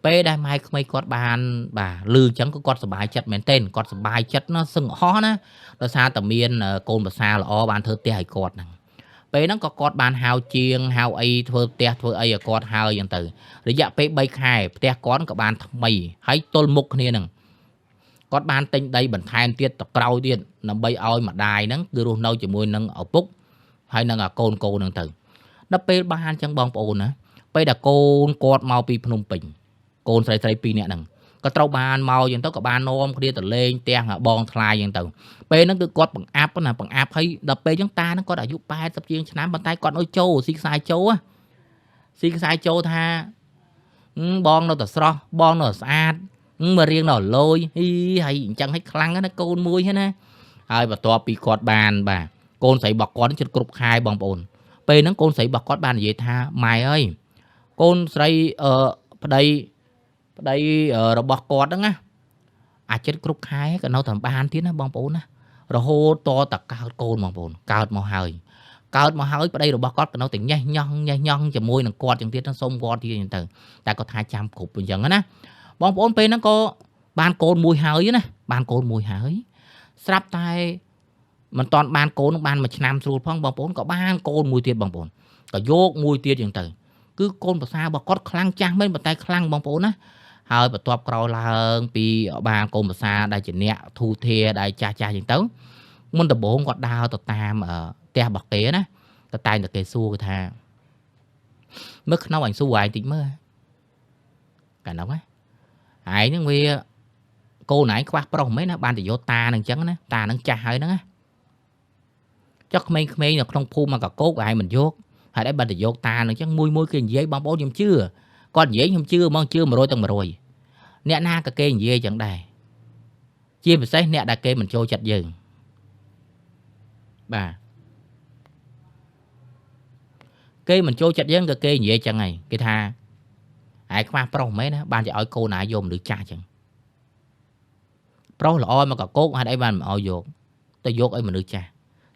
ពេលដែលម៉ែក្មេកគាត់បានបាទលឺអញ្ចឹងក៏គាត់សប្បាយចិត្តមែនទែនគាត់សប្បាយចិត្តណាសឹងហោះណាដោយសារតែមានកូនប្រសាល្អបានធ្វើផ្ទះឲ្យគាត់ហ្នឹងពេលហ្នឹងក៏គាត់បានហៅជាងហៅអីធ្វើផ្ទះធ្វើអីឲ្យគាត់ហើយអញ្ចឹងទៅរយៈពេល3ខែផ្ទះគាត់ក៏បានថ្មីហើយទល់មុខគ្នាហ្នឹងគាត់បានទិញដីបន្ថែមទៀតទៅក្រោយទៀតដើម្បីឲ្យម្ដាយហ្នឹងគឺរស់នៅជាមួយនឹងឪពុកហើយនឹងកូនហ្នឹងទៅដល់ពេលបានអញ្ចឹងបងប្អូនណាពេលដែលកូនគាត់មកពីភ្នំពេញកូនស្រី2នាក់ហ្នឹងក៏ត្រូវបានមកអញ្ចឹងទៅក៏បាននាំគ្នាទៅលេងផ្ទះបងថ្លៃអញ្ចឹងទៅពេលហ្នឹងគឺគាត់បង្អាប់ណាបង្អាប់ហើយដល់ពេលអញ្ចឹងតាហ្នឹងគាត់អាយុ80ជាងឆ្នាំប៉ុន្តែគាត់នៅចូលស៊ីខ្សែចូលស៊ីខ្សែចូលថាបងនៅតែស្រស់បងនៅតែស្អាតមករៀងនៅលយហ៊ីហើយអញ្ចឹងឲ្យខ្លាំងណាកូនមួយហ្នឹងណាហើយបន្ទាប់ពីគាត់បានបាទកូនស្រីរបស់គាត់ជិតគ្រប់ខែបងប្អូនពេលហ្នឹងកូនស្រីរបស់គាត់បាននិយាយថាម៉ែអើយកូនស្រីប្តីរបស់គាត់ហ្នឹងណាអាចិតគ្រប់ខែក៏នៅតែបានទៀតណាបងប្អូនណារហូតតតកើតកូនបងប្អូនកើតមកហើយប្តីរបស់គាត់ក៏នៅតែញេះញោះជាមួយនឹងគាត់ចឹងទៀតសុំគាត់ទៀតចឹងទៅតែគាត់ថាចាំគ្រប់អញ្ចឹងណាបងប្អូនពេលហ្នឹងក៏បានកូនមួយហើយណាបានកូនមួយហើយស្រាប់តែមិនតាន់បានកូនបានមួយឆ្នាំស្រួលផងបងប្អូនក៏បានកូនមួយទៀតបងប្អូនក៏យកមួយទៀតចឹងទៅគឺកូនប្រសារបស់គាត់ខ្លាំងចាស់មែនប៉ុន្តែខ្លាំងបងប្អូនណាហើយបន្ទាប់ក្រោយឡើងពីបានកូនប្រសាដែលជាអ្នកធូធាដែលចាស់ចឹងទៅមុនដំបូងគាត់ដើរទៅតាមផ្ទះរបស់គេណាទៅតែងតែគេសួរគេថាមើលក្នុងអញសួរឯងតិចមើលកាលនោះណាឯងហ្នឹងវាកូនឯងខ្វះប្រុសមែនណាបានទៅយកតានឹងអញ្ចឹងណាតានឹងចាស់ហើយហ្នឹងណាចុះក្មេងៗនៅក្នុងភូមិមកកកោកឯងមិនយកហើយឯងបានទៅយកតានឹងអញ្ចឹងមួយគេនិយាយបងប្អូនខ្ញុំជឿគាត់និយាយខ្ញុំជឿហ្មងជឿ100ទាំង100អ្នកណាក៏គេនិយាយអញ្ចឹងដែរជាពិសេសអ្នកដែលគេមិនចូលចិត្តយើងបាទគេមិនចូលចិត្តយើងក៏គេនិយាយអញ្ចឹងហើយគេថាឯងខ្វះប្រុសមែនណាបានជាឲ្យកូនឯងយកមនុស្សចាស់អញ្ចឹងប្រុសល្អមកកកោកហេតុអីបានមិនឲ្យយកទៅយកឲ្យមនុស្សចាស់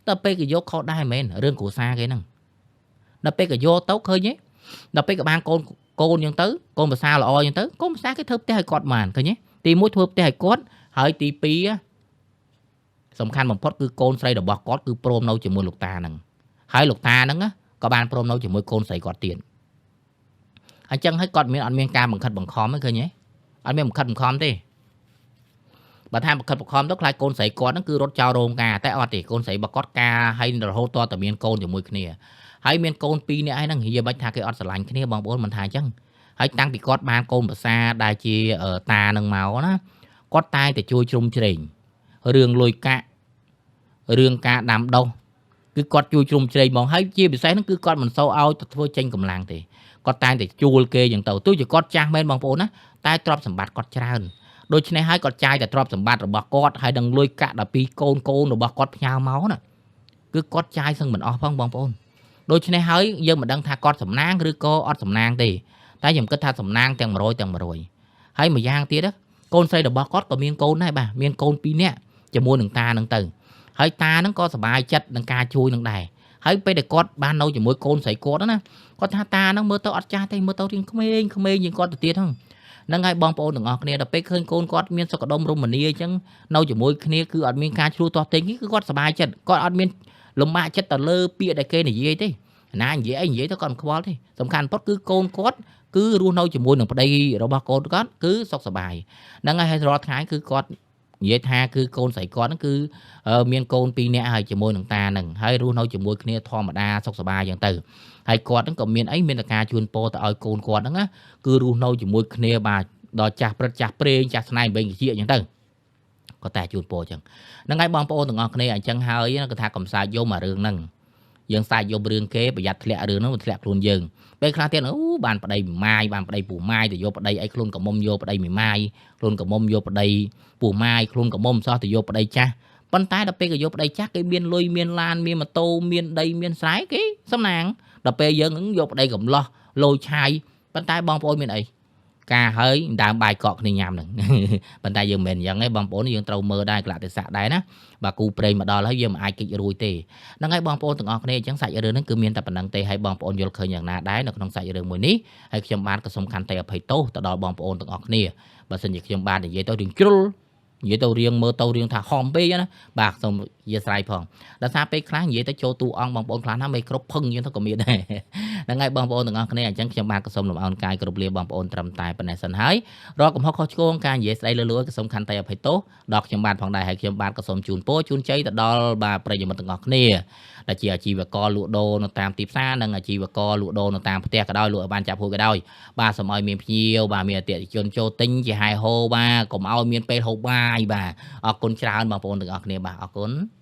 ដល់ពេលគេយកខុសដែរមែនរឿងគ្រួសារគេហ្នឹងដល់ពេលគេយកទៅឃើញទេដល់ពេលគេបានកូនអញ្ចឹងទៅកូនប្រសាល្អអញ្ចឹងទៅកូនប្រសាគេធ្វើផ្ទះឲ្យគាត់បានឃើញទេទី1ធ្វើផ្ទះឲ្យគាត់ហើយទី2សំខាន់បំផុតគឺកូនស្រីរបស់គាត់គឺព្រមនៅជាមួយលោកតាហ្នឹងហើយលោកតាហ្នឹងក៏បានព្រមនៅជាមួយកូនស្រីគាត់ទៀតអញ្ចឹងហើយគាត់មានអត់មានការបង្ខិតបង្ខំទេឃើញទេអត់មានបង្ខិតបង្ខំទេបើថាបង្ខិតបង្ខំទៅខ្លាចកូនស្រីគាត់ហ្នឹងគឺរត់ចោលរោងការតែអត់ទេកូនស្រីរបស់គាត់ការឲ្យរហូតតតែមានកូនជាមួយគ្នាហើយមានកូន2នាក់ហើយហ្នឹងនិយាយបាច់ថាគេអត់ស្រឡាញ់គ្នាបងប្អូនមិនថាអញ្ចឹងហើយតាំងពីគាត់បានកូនប្រសាដែលជាតានឹងមកណាគាត់តែតែជួយជ្រោមជ្រែងរឿងលុយកាក់រឿងការដាំដុះគឺគាត់ជួយជ្រោមជ្រែងហ្មងហើយជាពិសេសហ្នឹងគឺគាត់មិនសូវឲ្យទៅធ្វើចេញកម្លាំងទេគាត់តែតែជួលគេអញ្ចឹងទៅទោះជាគាត់ចាស់មែនបងប្អូនណាតែទ្រព្យសម្បត្តិគាត់ច្រើនដូច្នេះហើយគាត់ចាយតែទ្រព្យសម្បត្តិរបស់គាត់ហើយនឹងលុយកាក់ដល់ពីកូនរបស់គាត់ផ្ញើមកណាគឺគាត់ចាយសឹងមិនអស់ផងបងប្អូនដូច្នេះហើយយើងមិនដឹងថាគាត់សំណាងឬក៏អត់សំណាងទេតែខ្ញុំគិតថាសំណាងទាំង100ទាំង100ហើយមួយយ៉ាងទៀតកូនស្រីរបស់គាត់ក៏មានកូនដែរបាទមានកូន2នាក់ជាមួយនឹងតានឹងទៅហើយតានឹងក៏សប្បាយចិត្តនឹងការជួយនឹងដែរហើយពេលដែលគាត់បាននៅជាមួយកូនស្រីគាត់ណាគាត់ថាតានឹងមើលទៅអត់ចាស់ទេមើលទៅរៀងក្មេងជាងគាត់ទៅទៀតហ្នឹង ហ្នឹងហើយបងប្អូនទាំងអស់គ្នាដល់ពេលឃើញកូនគាត់មានសុខដុមរមនាអញ្ចឹងនៅជាមួយគ្នាគឺអត់មានការឆ្លោះទាស់ទែងគឺគាត់សប្បាយចិត្តគាត់អត់មានលំបាកចិត្តទៅលើពាក្យដែលគេនិយាយទេណានិយាយអីនិយាយទៅគាត់មិនខ្វល់ទេសំខាន់បំផុតគឺកូនគាត់គឺរស់នៅជាមួយនឹងប្តីរបស់កូនគាត់គឺសុខសប្បាយហ្នឹងហើយរាល់ថ្ងៃគឺគាត់និយាយថាគឺកូនស្រីគាត់ហ្នឹងគឺមានកូន2នាក់ហើយជាមួយនឹងតាហ្នឹងហើយរស់នៅជាមួយគ្នាធម្មតាសុខសប្បាយអញ្ចឹងទៅហើយគាត់ហ្នឹងក៏មានអីមានតែការជូនពរទៅឲ្យកូនគាត់ហ្នឹងណាគឺរស់នៅជាមួយគ្នាបាទដល់ចាស់ព្រឹត្តចាស់ព្រេងចាស់ស្នែងវិញជាអញ្ចឹងទៅក៏តែជូនពរអញ្ចឹងហ្នឹងហើយបងប្អូនទាំងអស់គ្នាអញ្ចឹងហើយគាត់ថាកំសាចយំអារឿងហ្នឹងយើងសាច់យំរឿងគេប្រយ័ត្នធ្លាក់រឿងហ្នឹងវាធ្លាក់ខ្លួនយើងពេលខ្លះទៀតអូបានប្តីម៉ាយបានប្តីពូម៉ាយទៅយកប្តីអីខ្លួនកមុំយកប្តីមីម៉ាយខ្លួនកមុំយកប្តីពូម៉ាយខ្លួនកមុំសោះទៅយកប្តីចាស់ប៉ុន្តែដល់ពេលគេយកប្តីចាស់គេមានលុយមានឡានមានម៉ូតូមានដីមានស្រែគេសំណាងដល់ពេលយើងយកប្តីកំឡោះលយឆាយប៉ុន្តែបងប្អូនមានអីការហើយដើមបាយកកគ្នាញ៉ាំហ្នឹងប៉ុន្តែយើងមិនមែនអញ្ចឹងទេបងប្អូនយើងត្រូវមើលដែរកលៈទេសៈដែរណាបាទគូព្រេងមកដល់ហើយយើងមិនអាចគេចរួចទេហ្នឹងហើយបងប្អូនទាំងអស់គ្នាអញ្ចឹងសាច់រឿងហ្នឹងគឺមានតែប៉ុណ្្នឹងទេហើយបងប្អូនយល់ឃើញយ៉ាងណាដែរនៅក្នុងសាច់រឿងមួយនេះហើយខ្ញុំបាទក៏សូមខន្តីអភ័យទោសទៅដល់បងប្អូនទាំងអស់គ្នាបើសិនជាខ្ញុំបាទនិយាយទៅរឿងជ្រុលនិយាយទៅរៀងមើលទៅរៀងថាហំពេកណាបាទសូមនិយាយស្រ័យផងដោយសារពេលខ្លះនិយាយទៅចូលទូអង្គបងប្អូនខ្លះណាមិនគ្រប់ផឹងអញ្ចឹងទៅក៏មានដែរហ្នឹងហើយបងប្អូនទាំងអស់គ្នាអញ្ចឹងខ្ញុំបាទក៏សូមលំអោនកាយគ្រប់លាបងប្អូនត្រឹមតែប៉ុណ្ណេះសិនហើយរាល់កំហុសខុសឆ្គងការនិយាយស្ដីលើលួយក៏សូមខន្តីអភ័យទោសដល់ខ្ញុំបាទផងដែរហើយខ្ញុំបាទក៏សូមជូនពរជូនជ័យទៅដល់បាទប្រិយមិត្តទាំងអស់គ្នាដែលជាអាជីវករលក់ដូរនៅតាមទីផ្សារនិងអាជីវករលក់ដូរនៅតាមផ្ទះក៏ដោយលក់ឲ្យបានចាប់ហួយក៏ដោយបាទសូមឲ្យមានភ្ញៀវបាទមានអតិថិជនចូលទិញជាហែហូបាទកុំឲ្យមានពេលហូបបាយបាទអរគុណច្រើនបងប្អូនទាំងអស់គ្នាបាទអរគុណ។